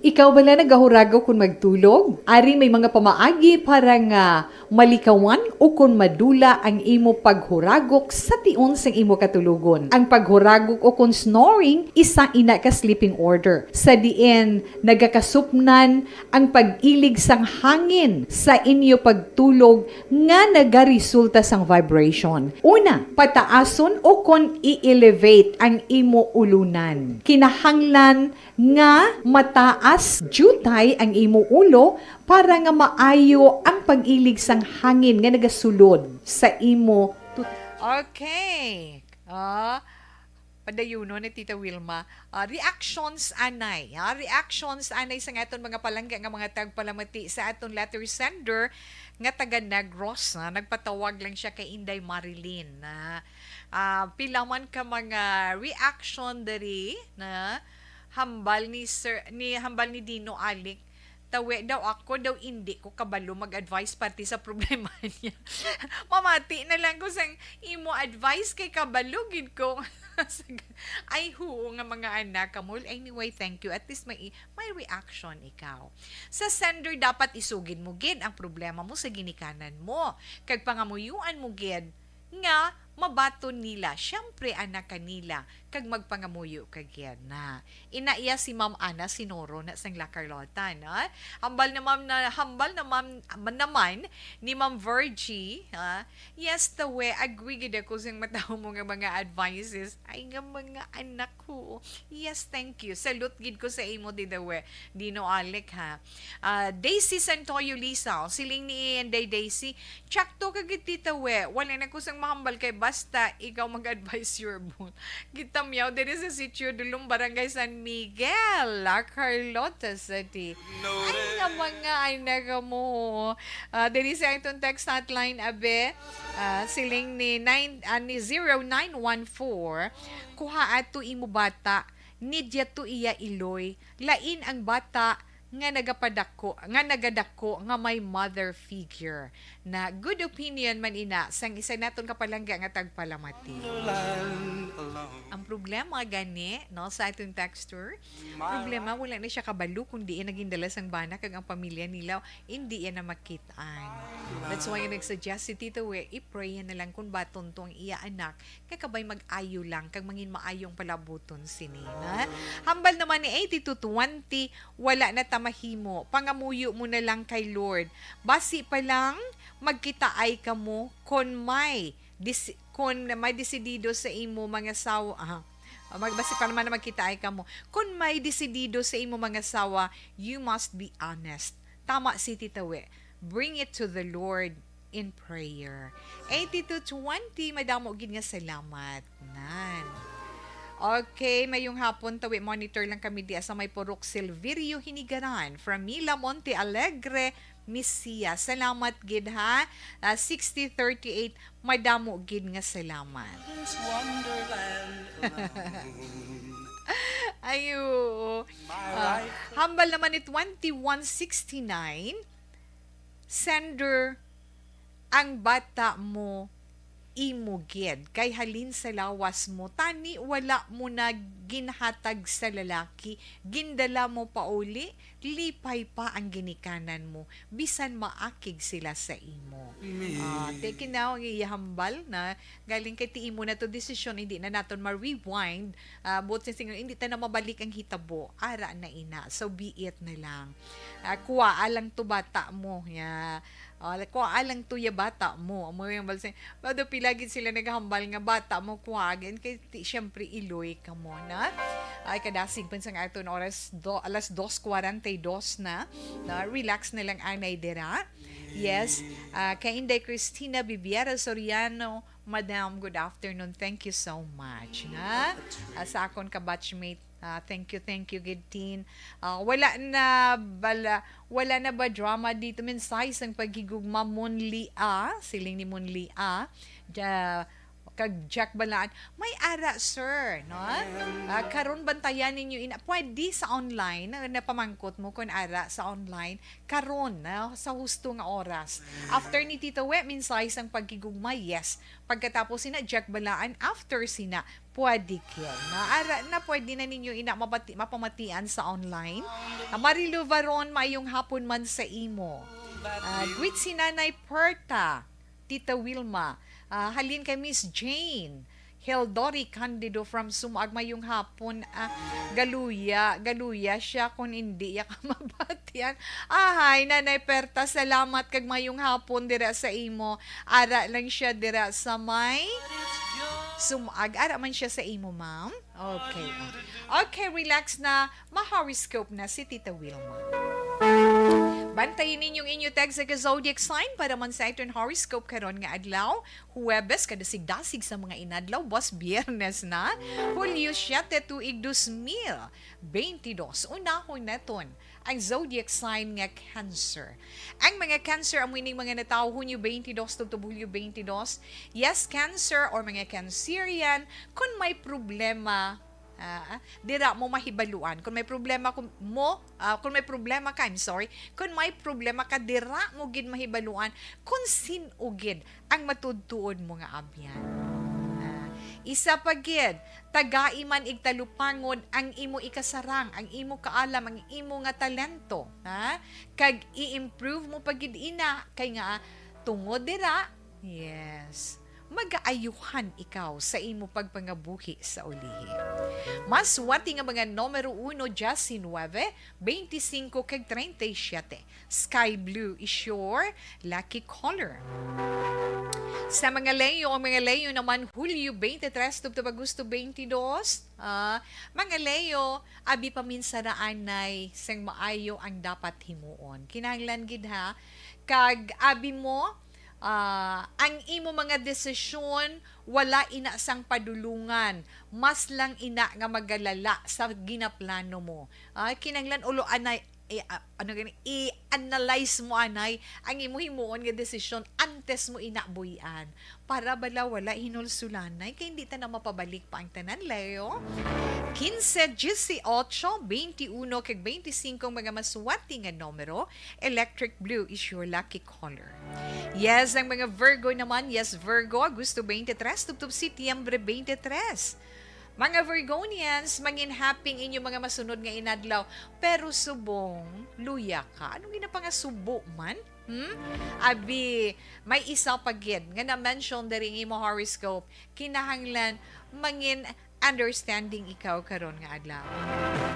Ikaw bala nagahuragok kon magtulog? Ari may mga pamaagi para nga malikawan o kon madula ang imo paghuragok sa tion sang imo katulogon. Ang paghuragok o kon snoring, isa ina ka sleeping order. Sa diin nagakasupnan ang pag-ilig sang hangin sa inyo pagtulog nga nagaresulta sang vibration. Una, pataason o kon i-elevate ang imo ulunan. Kinahanglan nga mataas diutay ang imo ulo para nga maayo ang pag-ilig sang hangin nga nagasulod sa imo tut- Okay. Ah, padayunon ni Tita Wilma. Ah, reactions anay. Ah, reactions anay sa aton mga palangga nga mga tagpalamati sa aton letter sender nga taga Negros. Ah, nagpatawag lang siya kay Inday Marilyn. Ah, ah, pila man ka mga reaction diri na hambal ni Sir ni hambal ni Dino Alec. Tawe daw ako daw indi ko kabalo mag-advise parte sa problema niya. Mamati na lang ko sang imo advice kay kabalo gid ko. Ay, huo nga mga anak kamo. Well, anyway, thank you. At least may, may reaction ikaw. Sa sender, dapat isugid mo gid ang problema mo sa ginikanan mo. Kag pangamuyuan mo gid nga mabaton nila. Siyempre, anak kanila, kag magpangamuyo ka gid na. Ina iya si Ma'am Ana Sinoro na sang La Carlota, no? Hambal na Ma'am na, hambal na Ma'am, naman ni Ma'am Virgie, ha? Yes, tawe, agree gid ako sa mataw mo nga mga advices. Ay, nga mga anak ko. Yes, thank you. Salute gid ko sa imo, Didawe. Dino Alec, ha? Ah, Daisy Santoyo Lisa, siling ni Inday Daisy, tsakto ka gid, Tita We. Wala na ko sang mahambal kay basta ikaw mag-advise your ball. Gitamyaw diri sa Sitio Dulong, Barangay San Miguel, La Carlota City. Ay, nga mga anak mo. Ah, diri sa itong text hotline, abe, ah, siling ni nine, ah, ni zero nine one four, kuha ato imo bata, ni diya to iya iloy, lain ang bata nga nagapadako, nga nagadako nga may mother figure. Na good opinion man ina sang isa naton kapalangga nga tagpalamati. Ang problema gani, no, sa aton texter, problema wala na siya kabalo kung diin naging dala sang bana kag ang pamilya nila hindi iya na makit-an. That's why nag-suggest si Tito We, i-pray na lang kung baton to ang iya anak nga kabay mag-ayo lang kag mangin maayo ang palabuton sini, na? Hambal naman ni eighty-two twenty, wala na ta mahimo. Pangamuyo mo na lang kay Lord. Basi pa lang, magkitaay kamo kon may dis-, kon may desidido sa imo mga sawa. Ah, mag-, basi pa naman na magkitaay kamo. Kon may desidido sa imo mga sawa, you must be honest. Tama si Tita We. Bring it to the Lord in prayer. Eighty-two twenty, madamo gid nga salamat. Nan. Okay, mayong hapon, tawi monitor lang kami diya sa may Purok Silverio, Hinigaran. From Mila Monte Alegre, Misia. Salamat gid ha. Ah, sixty thirty-eight, madamo gid nga salamat. Wonderland alone. Ay, oo. Ah, hambal naman ni twenty-one sixty-nine, sender, ang bata mo imo gid, kay halin sa lawas mo, tani wala mo na ginhatag sa lalaki, gindala mo pauli, lipay pa ang ginikanan mo, bisan maakig sila sa imo. Ah, tiki na ang iya hambal na galing kay ti imo na to desisyon, hindi na naton ma-rewind. Ah, buot sing Senyor, hindi ta na mabalik ang hitabo. Ara na ina. So be it na lang. Ah, kuwaa lang to bata mo. Ya. Ah, kuwaa lang to ya bata mo. Amo yung balsay. Mado pila gid sila naghambal nga bata mo kuwaa gid kay ti, syempre iloy ka mo na. Ay kadasig pa sang aton oras do, alas dos cuarenta y dos na. Na relax na lang anay dira. Yes. Ah, kay Inday Christina Bibiera Soriano, Madam, good afternoon. Thank you so much. Na? Ah, sa akon ka batchmate, ah, thank you, thank you, gid, Tin. Ah, wala na bala, wala na ba drama dito? Mensahe sang paghigugma, Monli A, siling ni Monli A. Ja, kag Jack Balaan. May ara, sir, no? Ah, karon bantayan ninyo ina. Pwede sa online, na napamangkot mo kung ara sa online. Karon, no? Sa husto nga oras. After ni Tita We, mensahe sang paghigugma, yes. Pagkatapos sina Jack Balaan, after sina, pwede kid. No? Ara na, pwede na ninyo ina mabati, mapamatian sa online. Ah, Marilu Varon, maayong hapon man sa imo. Ah, greet si Nanay Perta. Tita Wilma. Ah, halin kay Miss Jane. Heldori Candido from Sumaag, mayong hapon. Ah, galuya, galuya siya kung hindi iya ka mabatian. Ahay, Nanay Perta, salamat kag mayong hapon dira sa imo. Ara lang siya dira sa may Sumaag. Ara man siya sa imo, ma'am. Okay. Okay, relax na. Ma-horoscope na si Tita Wilma. Bantayin ninyong inyo text sa zodiac sign para man sa aton horoscope karon nga adlaw, Huwebes, kadasig-dasig sa mga inadlaw, bus Biyernes na, Hulyo siete, tuig dos mil bentidós. Unahon naton ang zodiac sign nga Cancer. Ang mga Cancer, amo ining mga natawo Hunyo bentidós tubtob Hulyo bentidós. Yes, Cancer or mga Cancerian, kung may problema, ah, dira mo mahibaluan. Kung may problema kun-, mo, ah, kung may problema ka, I'm sorry, kung may problema ka, dira mo gid mahibaluan kung sin-o gid ang matuod-tuod mo nga abyan. Ah, isa pa gid, tagai man igtalupangon ang imo ikasarang, ang imo kaalam, ang imo nga talento, ha? Kag i-improve mo pa gid ina, kay nga tungod dira, yes, magaayuhan ikaw sa imo pagpangabuhi sa ulihi. Maswati nga mga numero uno, diecinueve, veinticinco, kag treinta y siete. Sky blue is your lucky color. Sa mga Leo, ang mga Leo naman, Hulyo twenty-three tubtob Agosto twenty-two. Ah, mga Leo, abi paminsaraanay sang maayo ang dapat himuon. Kinahanglan gid ha, kag abi mo, ah, ang imo mga desisyon wala ina sang padulungan, mas lang ina nga magalala sa ginaplano mo. Ah, kinahanglan ulo anay, i-, ah, ano gani, i-analyze mo anay ang imo himuon nga desisyon antes mo ina buy-an, para bala wala hinulsulanay, kay hindi ta na mapabalik pa ang tanan, Leo. Quince, dieciocho, veintiuno, kag veinticinco ang mga maswerte nga numero. Electric blue is your lucky color. Yes, ang mga Virgo naman, yes, Virgo, Agosto twenty-three, tubtob Setyembre twenty-three. Mga Virgonians, mangin happy ang inyo mga masunod nga inadlaw. Pero subong, luya ka. Ano ginapangasubo man? Hmm? Abi, may isa pa gid nga na-mention diri nga imo horoscope. Kinahanglan mangin understanding ikaw karon nga adlaw.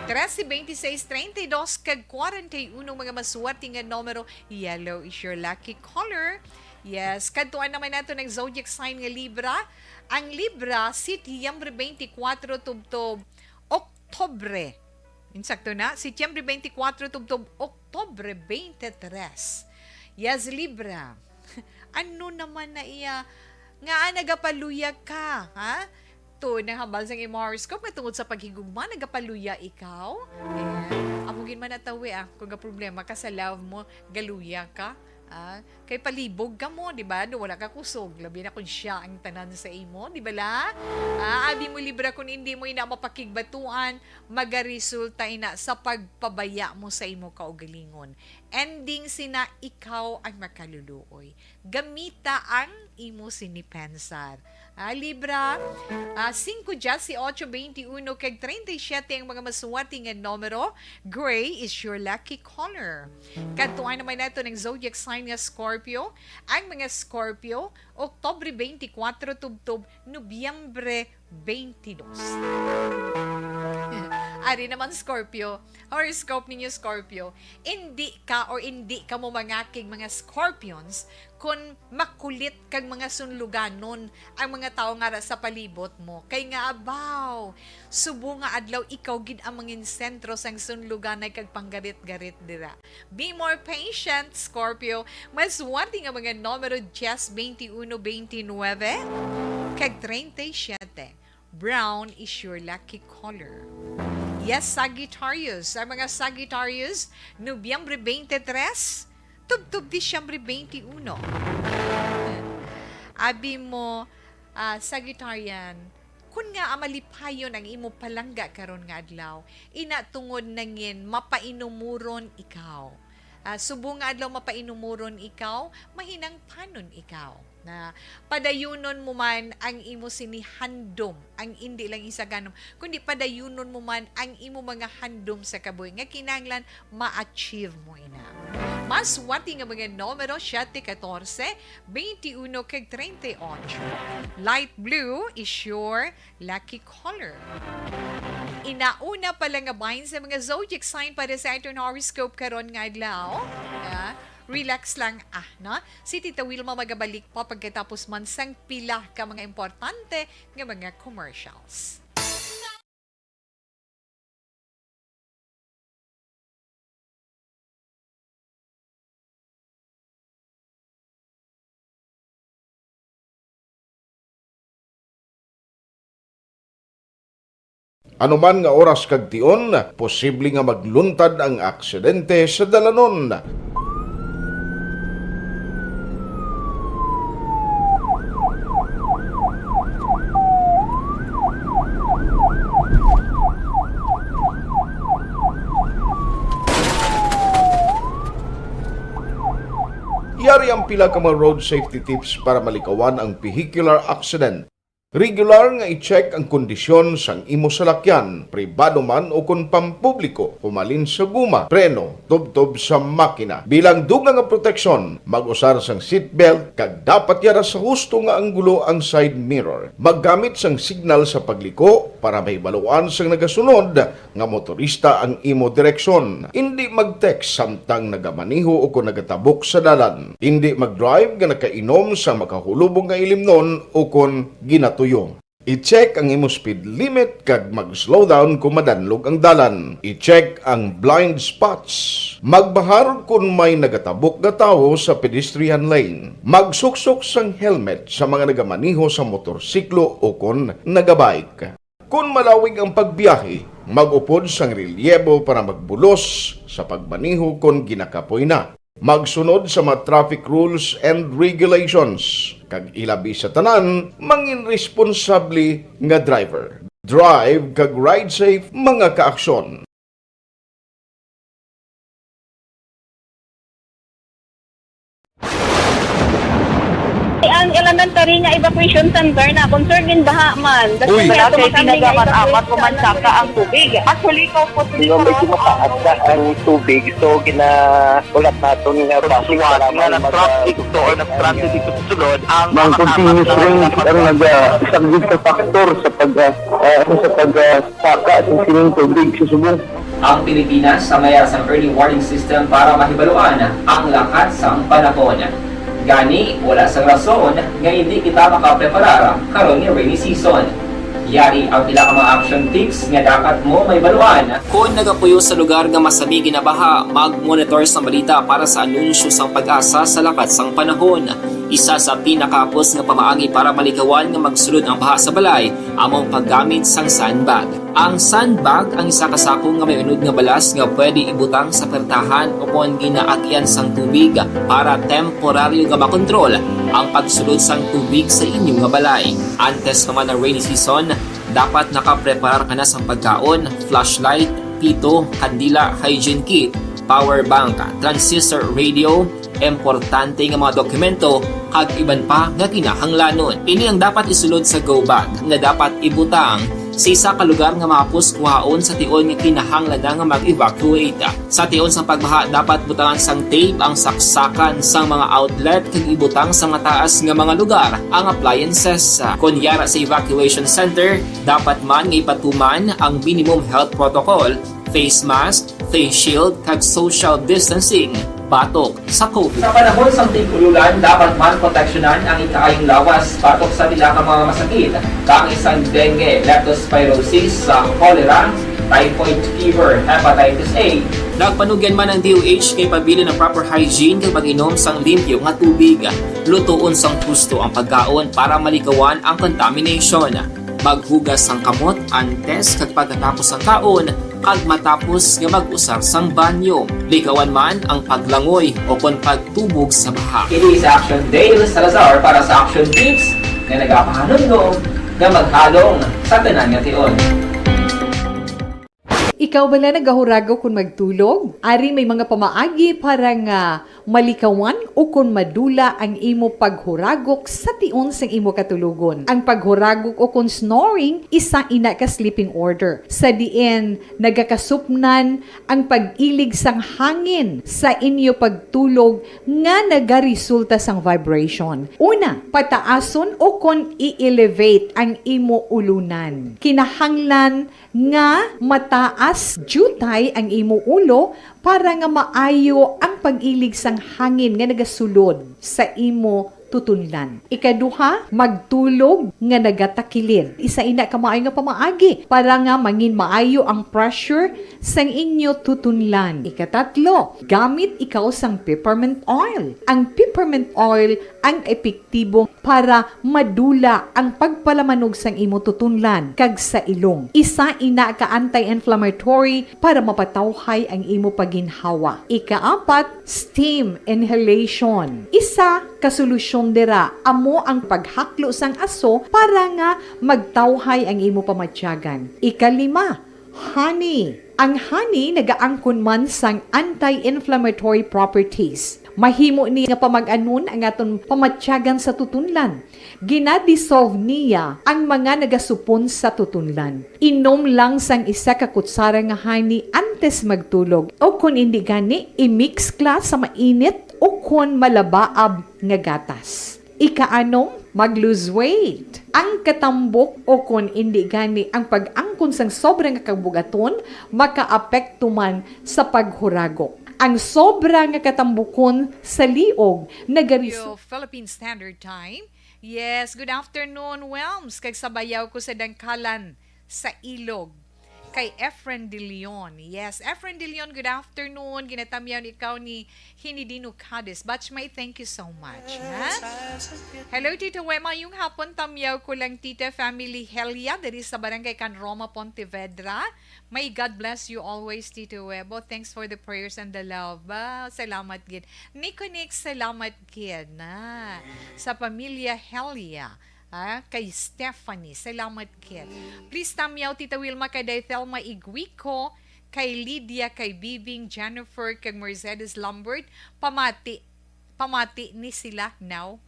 Trese, veintiseis, treinta y dos, kag kwarenta y uno mga maswerte nga numero, yellow is your lucky color. Yes, kadtuan naman nato ang zodiac sign nga Libra. Ang Libra, Setyembre twenty-four tubtob Oktubre. Insakto na, Setyembre twenty-four tubtob Oktubre twenty-three. Yes, Libra. Ano naman na iya nga nagapaluya ka, ha? To, nang hambal sang imo horoscope nga tungod sa paghigugma, nagapaluya ikaw? Eh, amo gid man natawi, ah, kung ga problema ka sa love mo, galuya ka. Ah, kay palibog ka mo, di ba? Do wala ka kusog, labi na kung siya ang tanan sa imo, di ba la? Ah, abi mo Libra, kung hindi mo ina mapakigbatuan, magaresulta ina sa pagpabaya mo sa imo kaugalingon. Ending sina, ikaw ang makaluluoy. Gamita ang imo sini pensar. Ah, Libra, ah, singko, dieciocho, veintiuno, kag treinta y siete ang mga maswerte nga numero. Gray is your lucky color. Kadtuan naman nato ang zodiac sign nga Scorpio. Ang mga Scorpio, Oktubre twenty-four tubtob Nobyembre twenty-two. Ari naman, Scorpio, horoscope ninyo, Scorpio. Indi ka or indi ka mo mangakig, mga Scorpions, kon makulit kag mga sunluganon ang mga tawo nga ara sa palibot mo. Kay nga, abaw, subo nga adlaw ikaw gid ang mangin sentro sang sunluganay kag panggarit-garit dira. Be more patient, Scorpio. Maswerte nga mga numero, dies, veintiuno, veintinuebe, kag treinta y siete. Brown is your lucky color. Yes, Sagittarius. Ang mga Sagittarius, Nobyembre twenty-three, tubtob Disyembre twenty-uno. Abi mo, Ah, Sagittarian, kun nga malipayon ang imo palangga karon nga adlaw, ina tungod nangin mapainumuron ikaw. Ah, subong nga adlaw mapainumuron ikaw, mahinangpanon ikaw. Na padayunon mo man ang imo sini handom, ang indi lang isaganom, kundi padayunon mo man ang imo mga handom sa kabuhi nga kinahanglan ma-achieve mo ina. Mas wati nga mga numero, siyete, katorse, twenty-uno, kag treinta y ocho. Light blue is your lucky color. Inauna pa lang nga bahin sa mga zodiac sign para sa aton horoscope karon nga adlaw. Ah, relax lang, ah, no? Si Tita Wilma magabalik pa pagkatapos man sang pila ka mga importante nga mga commercials. Anuman nga oras kag tion, posible nga magluntad ang aksidente sa dalanon. Yari ang pila ka mga road safety tips para malikawan ang vehicular accident. Regular nga i-check ang kondisyon sang imo salakyan, pribado man o kon pampubliko, humalin sa guma, preno, tubtob sa makina. Bilang dugang nga proteksyon, mag-usar sang seatbelt kag dapat yara sa husto nga anggulo ang side mirror. Maggamit sang signal sa pagliko para mahibaluan sang nagasunod nga motorista ang imo direksyon. Indi mag-text samtang nagamaneho o kon nagatabok sa dalan. Indi mag-drive nga nakainom sa makahulubong nga ilimnon o kon ginatuyo. I-check ang imo speed limit kag mag-slow down kon madanlog ang dalan. I-check ang blind spots. Magbahar kon may nagatabok nga tawo sa pedestrian lane. Magsuksok sang helmet sa mga nagamaneho sa motorsiklo o kon nagabike. Kon malawig ang pagbiyahe, mag-upod sang relyebo para magbulos sa pagmaneho kon ginakapoy na. Magsunod sa mga traffic rules and regulations, kag ilabi sa tanan, mangin responsable nga driver. Drive kag ride safe, mga kaaksyon. Ang elementary nga evacuation center na concerned in baha man. Uy. Wala kay tinaga man amat o mansaka ang tubig. Actually, kaupos. Di ba, medyo mataas na ang tubig, so ginaulat naton nga basi nga nag-traffic to or nag-transit dito sa sulod ang mga continuous rain ang nagasaglit sa factor sa pag, ah, ah, sa pag, ah, saka sa sining tubig sa subong. Ang Pilipinas sa mayar sang early warning system para mahibaluan ang lakat sang panahon. Gani, wala sang rason nga hindi kita makapreparar karon nga rainy season. Yari ang pila ka mga action tips nga dapat mo mahibaluan. Kon nagapuyo sa lugar nga masami ginabaha, mag-monitor sang balita para sa anunsyo sang PAGASA sa lakat sang panahon. Isa sa pinakahapos nga pamaagi para malikawan nga magsulod ang baha sa balay amo ang paggamit sang sandbag. Ang sandbag ang isa ka sako nga may unod nga balas nga pwede ibutang sa pertahan ukon ginaagian sang tubig para temporaryo nga makontrol ang pagsulod sang tubig sa inyo nga balay. Antes pa man ang rainy season, dapat nakapreparar ka na sang pagkaon, flashlight, pito, kandila, hygiene kit, power bank, transistor radio, importante nga mga dokumento, kag iban pa nga kinahanglanon. Ini ang dapat isulod sa go bag nga dapat ibutang sa isa ka lugar nga mahapos kuhaon sa tion nga kinahanglan na nga mag-evacuate. Sa tion sang pagbaha, dapat butangan sang tape ang saksakan sang mga outlet kag ibutang sa mataas nga mga lugar ang appliances. Kon yara sa evacuation center, dapat man nga ipatuman ang minimum health protocol, face mask, face shield, kag social distancing batok sa COVID. Sa panahon sang tig-ululan, dapat man proteksyonan ang ikaayong lawas batok sa pila ka mga masakit, kaangay sang dengue, leptospirosis, sa cholera, typhoid fever, hepatitis A. Nagpanugyan man ang D O H nga ipabilin ang proper hygiene kag mag-inom sang limpyo nga tubig. Lutoon sang husto ang pagkaon para malikawan ang contamination. Maghugas sang kamot antes kag pagkatapos sang kaon, kag matapos nga mag-usar sang banyo. Likawan man ang paglangoy o kon pagtubog sa baha. Ini si Action Dale Salazar para sa Action Tips. nga nagapahanumdom nga maghalong sa tanan nga tion. Ikaw bala nagahuragok kon magtulog? Ari may mga pamaagi para nga malikawan ukon madula ang imo paghuragok sa tion sang imo katulogon. Ang paghuragok ukon snoring, isa ina ka sleeping order, sa diin nagakasupnan ang pag-ilig sang hangin sa inyo pagtulog nga nagaresulta sang vibration. Una, pataason ukon i-elevate ang imo ulunan. Kinahanglan nga mataas diutay ang imo ulo para nga maayo ang pag-ilig sang hangin nga nagasulod sa imo tutunlan. Ikaduha, magtulog nga nagatakilid. Isa ina ka maayo nga pamaagi para nga mangin maayo ang pressure sang inyo tutunlan. Ikatatlo, gamit ikaw sang peppermint oil. Ang peppermint oil ang epektibo para madula ang pagpalamanog sang imo tutunlan kag sa ilong. Isa ina ka anti-inflammatory para mapatawhay ang imo pagginhawa. Ikaapat, steam inhalation. Isa ka solusyon dira amo ang paghaklo sang aso para nga magtawhay ang imo pamatyagan. Ikalima, honey. Ang honey nagaangkon man sang anti-inflammatory properties. Mahimo ni nga pamag-anon ang aton pamatyagan sa tutunlan. Gina-dissolve niya ang mga nagasupon sa tutunlan. Inom lang sang isa ka kutsara nga honey antes magtulog, o kon indi gani, i-mix kla sa mainit o kon malabaab nga gatas. Ikaanom, mag-lose weight. Ang katambok o kon indi gani ang pag-angkon sang sobra nga kabugaton makaapekto man sa paghuragok. Ang sobra nga katambukon sa liog nagaresul- Philippine Standard Time. Yes, good afternoon, Welms. Kag sabayaw ko sa dangkalan sa ilog kay Efren De Leon. Yes, Efren De Leon, good afternoon. Ginatamyaw ni ikaw ni Hinidino Cadiz. Batchmate, thank you so much, ha? Hello, Tita We. Mayong hapon, tamyaw ko lang, Tita, family Helia, diri sa Barangay Can Roma, Pontevedra. May God bless you always, Tito Webo. Thanks for the prayers and the love. Ba, salamat gid. Nico Nick, salamat gid na sa pamilya Helia. Ah, kay Stephanie, salamat gid. Please tamyaw, Tita Wilma, kay Day Thelma Iguico, kay Lydia, kay Bibing, Jennifer, kag Mercedes Lambert, pamati, pamati ni sila now.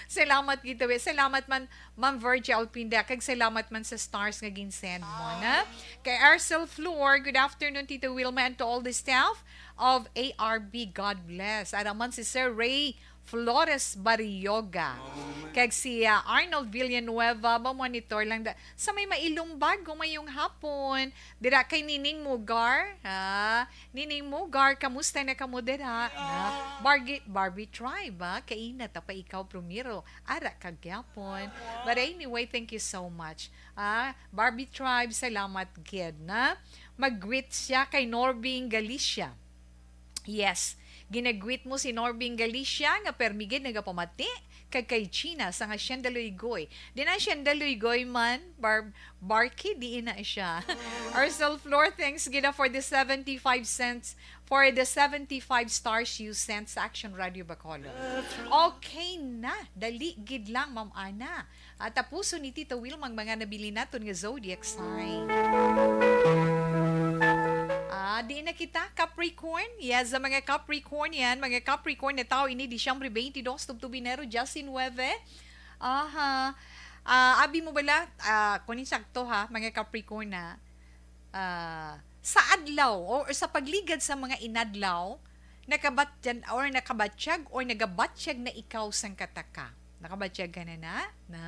Salamat gid, Tita Wil. Salamat man, Ma'am Virgie Alpinda, kag salamat man sa stars nga ginsend mo, na? Kay Arcel Flor, good afternoon, Tita Wilma, and to all the staff of A R B. God bless. Ara man si Sir Ray Flores Barrioga. Kag si, ah, Arnold Villanueva, mamonitor lang da-, sa may Mailong Bago, mayong hapon. Dira kay Nining Mugar, ha? Nining Mugar, kamusta na kamo dira? Na, Bargi-, Barbie Tribe, ha? Kaina ta pa ikaw primero. Ara ka gyapon. But anyway, thank you so much. Ah, Barbie Tribe, salamat gid, na? Mag-greet siya kay Norbing Galicia. Yes, ginagwit mo si Norbing Galicia nga permi gid nagapamati, kag kay Gina sa nga Hacienda Luygoy. Di na Hacienda Luygoy man, Bar-, Barky, di na siya. Arcel Flor, thanks gid na for the seventy-five cents, for the seventy-five stars you sent sa Action Radio Bacolod. Okay na, dali gid lang, Ma'am Ana. At tapuson ni Tita Wilma ang mga nabilin naton nga zodiac sign. Ah, di na kita, Capricorn. Yes, sa mga Capricornian, mga Capricorn na tao ini, Disyembre twenty-dos, tubtob Enero diecinuebe. Aha. Ah, abi mo bala, ah, kunin sakto ha, mga Capricorn na, ah, sa adlaw or sa pagligad sa mga inadlaw, nakabatyan or nakabatyag or nagabatyag na ikaw sang kataka. Nakabatyag ka na na? Na.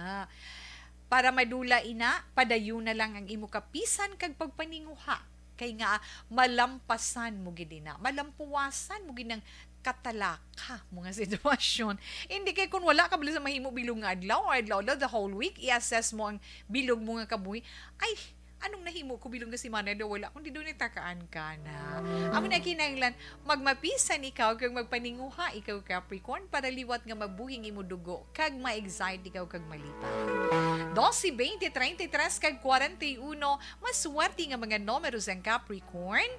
Para madula ina, padayon na lang ang imo kapisan kag pagpaninguha. Kay nga, malampasan mo gid ina, malampuwasan mo gid ang katalaka mo nga sitwasyon. Hindi kay kung wala ka bala sa mahimo bilog nga adlaw, or adlaw-adlaw, the whole week, i-assess mo ang bilog mo nga kabuhi. Ay, anong nahimo ko bilog nga semana daw wala, kundi daw nagtakaan ka na. Amo na kinahanglan, magmapisan ikaw kag magpaninguha ikaw, Capricorn, para liwat nga mabuhing imo dugo kag ma-excite ikaw kag malipay. Dose, twenty, treinta y tres kag kwarenta y uno, maswerte nga mga numero sang Capricorn.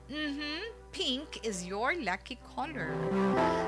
Mhm. Pink is your lucky color.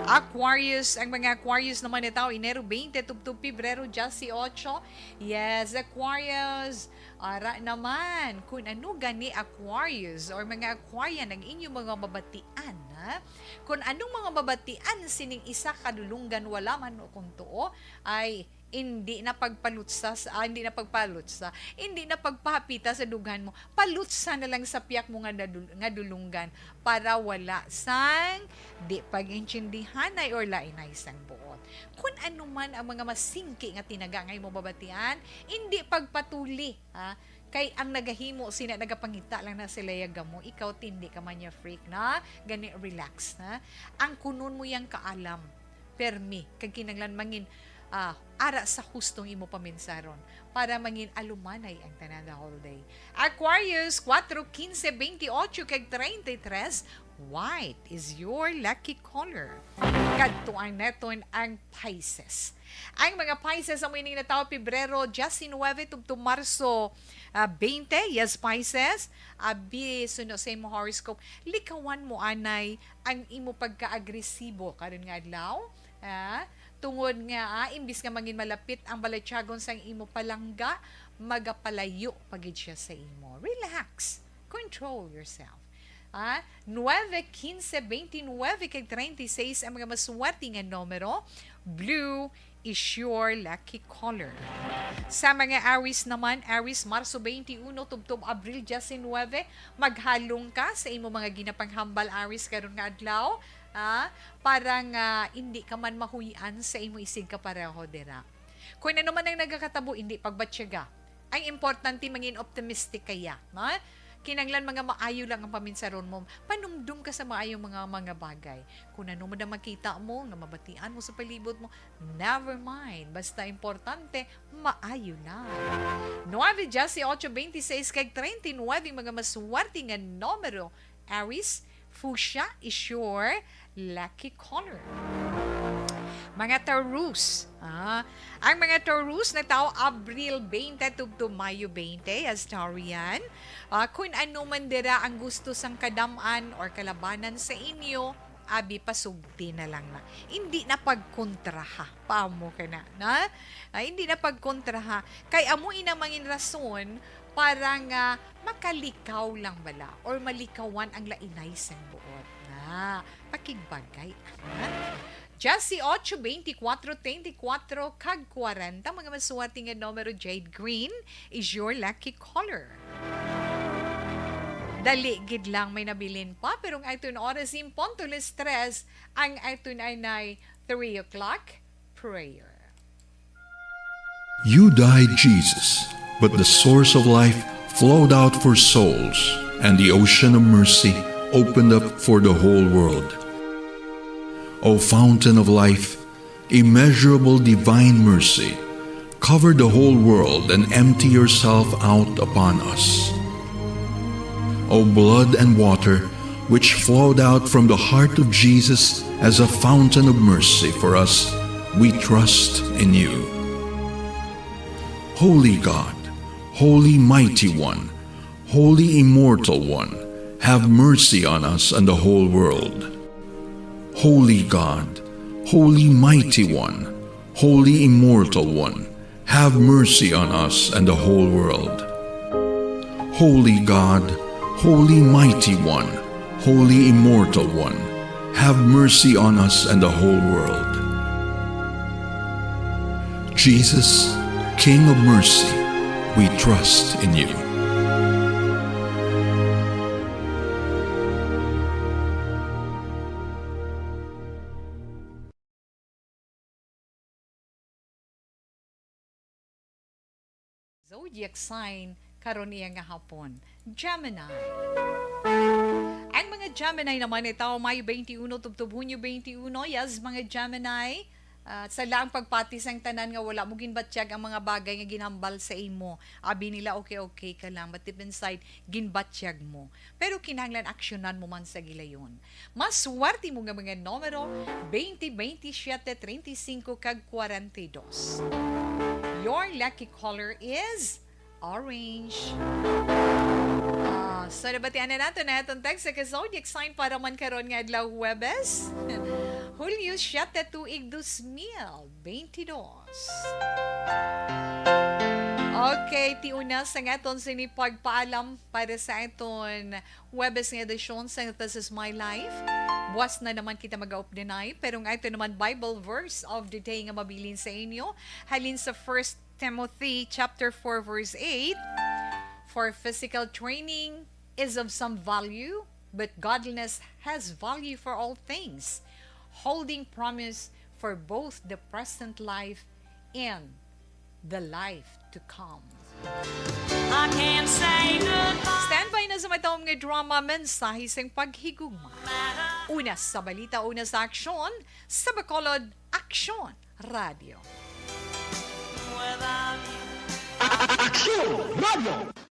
Aquarius, ang mga Aquarius naman ni tao, Enero twenty tubtob Pebrero eighteen. Yes, Aquarius. Ara naman, kung ano gani Aquarius or mga Aquarian ang inyong mga mabatian, ha? Kung anong mga mabatian sining isa ka dulunggan, wala man o kung tuo, ay hindi na pagpalutsa sa, ah, hindi na pagpalutsa, hindi na pagpahapita sa dughan mo. Palutsa na lang sa piyak mo nga nadul-, nga dulunggan para wala sang di pag-intindihanay or lainay sang buot. Kung ano man ang mga masingki nga tinaga nga imo babatian, hindi pagpatuli, ha? Kay ang nagahimo sina nagapangita lang na sila ya gamo, ikaw tindi ka man ya freak na, gani relax na. Ang kunon mo yang kaalam, permi, kag kinanglan mangin, ah, ara sa hustong imo paminsaron para mangin alumanay ang tanan the whole day. Aquarius, kuwatro, kinse, bentiocho, kag treinta y tres, white is your lucky color. Kadtuan naton ang Pisces. Ang mga Pisces amo ining natawo Pebrero diecinuebe tubtob Marso, ah, twenty. Yes, Pisces. Abi, suno sa imo horoscope, likawan mo anay ang imo pagkaagresibo karon nga adlaw. Ah, tungod nga, ah, imbis nga mangin malapit ang balatyagon sang imo palangga, magapalayo pa gid siya sa imo. Relax. Control yourself. Ah, nuebe, kinse, bentiocho, kag treinta y seis ang mga maswerte nga numero. Blue is your lucky color. Sa mga Aries naman, Aries, Marso twenty-one tubtob Abril diecinuebe, maghalong ka sa imo mga ginapanghambal, Aries, karon nga adlaw, ah, para nga indi ka man mahuy-an sa imo isigkapareho dira. Kung ano man ang nagakatabo, indi pagbatyaga. Ang importante, mangin optimistic kaya, no? Kinanglan mga maayo lang ang paminsaron mo. Panumdum ka sa maayong mga, mga bagay. Kung ano man ang makita mo, nga mabatian mo sa palibot mo, never mind. Basta importante, maayo lang. Nueve, dieciocho, veintiséis, kag treinta y nueve, mga maswerte nga numero. Aries, fuchsia is your lucky color. Mga Taurus, ah, ang mga Taurus natawo Abril twenty tubtob Mayo twenty, as Taurian. Ah, kung ano man dira ang gusto sang kadam-an or kalabanan sa inyo, abi, pasugti na lang na. Hindi na pagkontraha. Paamo ka na, na? Ah, hindi na pagkontraha. Kay amo ina mangin rason para nga makalikaw lang bala or malikawan ang lainay sang buot. Na, pakigbagay, ha? Dieciocho, veinticuatro, treinta y cuatro, kag kwarenta, mga maswerte nga numero, jade green is your lucky color. Dali gid lang, may nabilin pa, pero ang aton oras in punto las tres, ang aton ay nay three o'clock prayer. You died, Jesus, but the source of life flowed out for souls, and the ocean of mercy opened up for the whole world. O fountain of life, immeasurable divine mercy, cover the whole world and empty yourself out upon us. O blood and water, which flowed out from the heart of Jesus as a fountain of mercy for us, we trust in you. Holy God, Holy Mighty One, Holy Immortal One, have mercy on us and the whole world. Holy God, Holy Mighty One, Holy Immortal One, have mercy on us and the whole world. Holy God, Holy Mighty One, Holy Immortal One, have mercy on us and the whole world. Jesus, King of mercy, we trust in you. Zodiac sign karon niya nga hapon, Gemini. Ang mga Gemini naman itaw Mayo twenty-one tubtob Hunyo twenty-one. Yes, mga Gemini, ah, sa laang pagpati sang tanan nga wala mo ginbatyag ang mga bagay nga ginhambal sa imo. Abi nila, okay, okay ka lang, but deep inside, ginbatyag mo. Pero kinahanglan aksyonan mo man sa gilayon. Mas swerte mo nga mga numero, twenty, twenty-siyete, treinta y cinco, kag kwarenta y dos. Your lucky color is orange. Ah, So, nabatian na nato na atong text sa kazodiac sign para man karon nga adlaw, Huwebes, Hulyo siete, tuig dos mil beintidos. Okay, ti una sa nga aton sini pagpaalam para sa aton Huwebes nga edisyon sa This Is My Life. Buwas na naman kita mag-updenay, pero nga ito naman Bible verse of the day nga mabilin sa inyo halin sa First Timothy chapter four, verse eight. For physical training is of some value, but godliness has value for all things, holding promise for both the present life and the life to come. I can't say goodbye. Standby na sa matawag nga drama, mensahe sing paghigugma. Una sa balita, una sa aksyon, sa Bacolod Aksyon Radio. Without you. Aksyon Radio.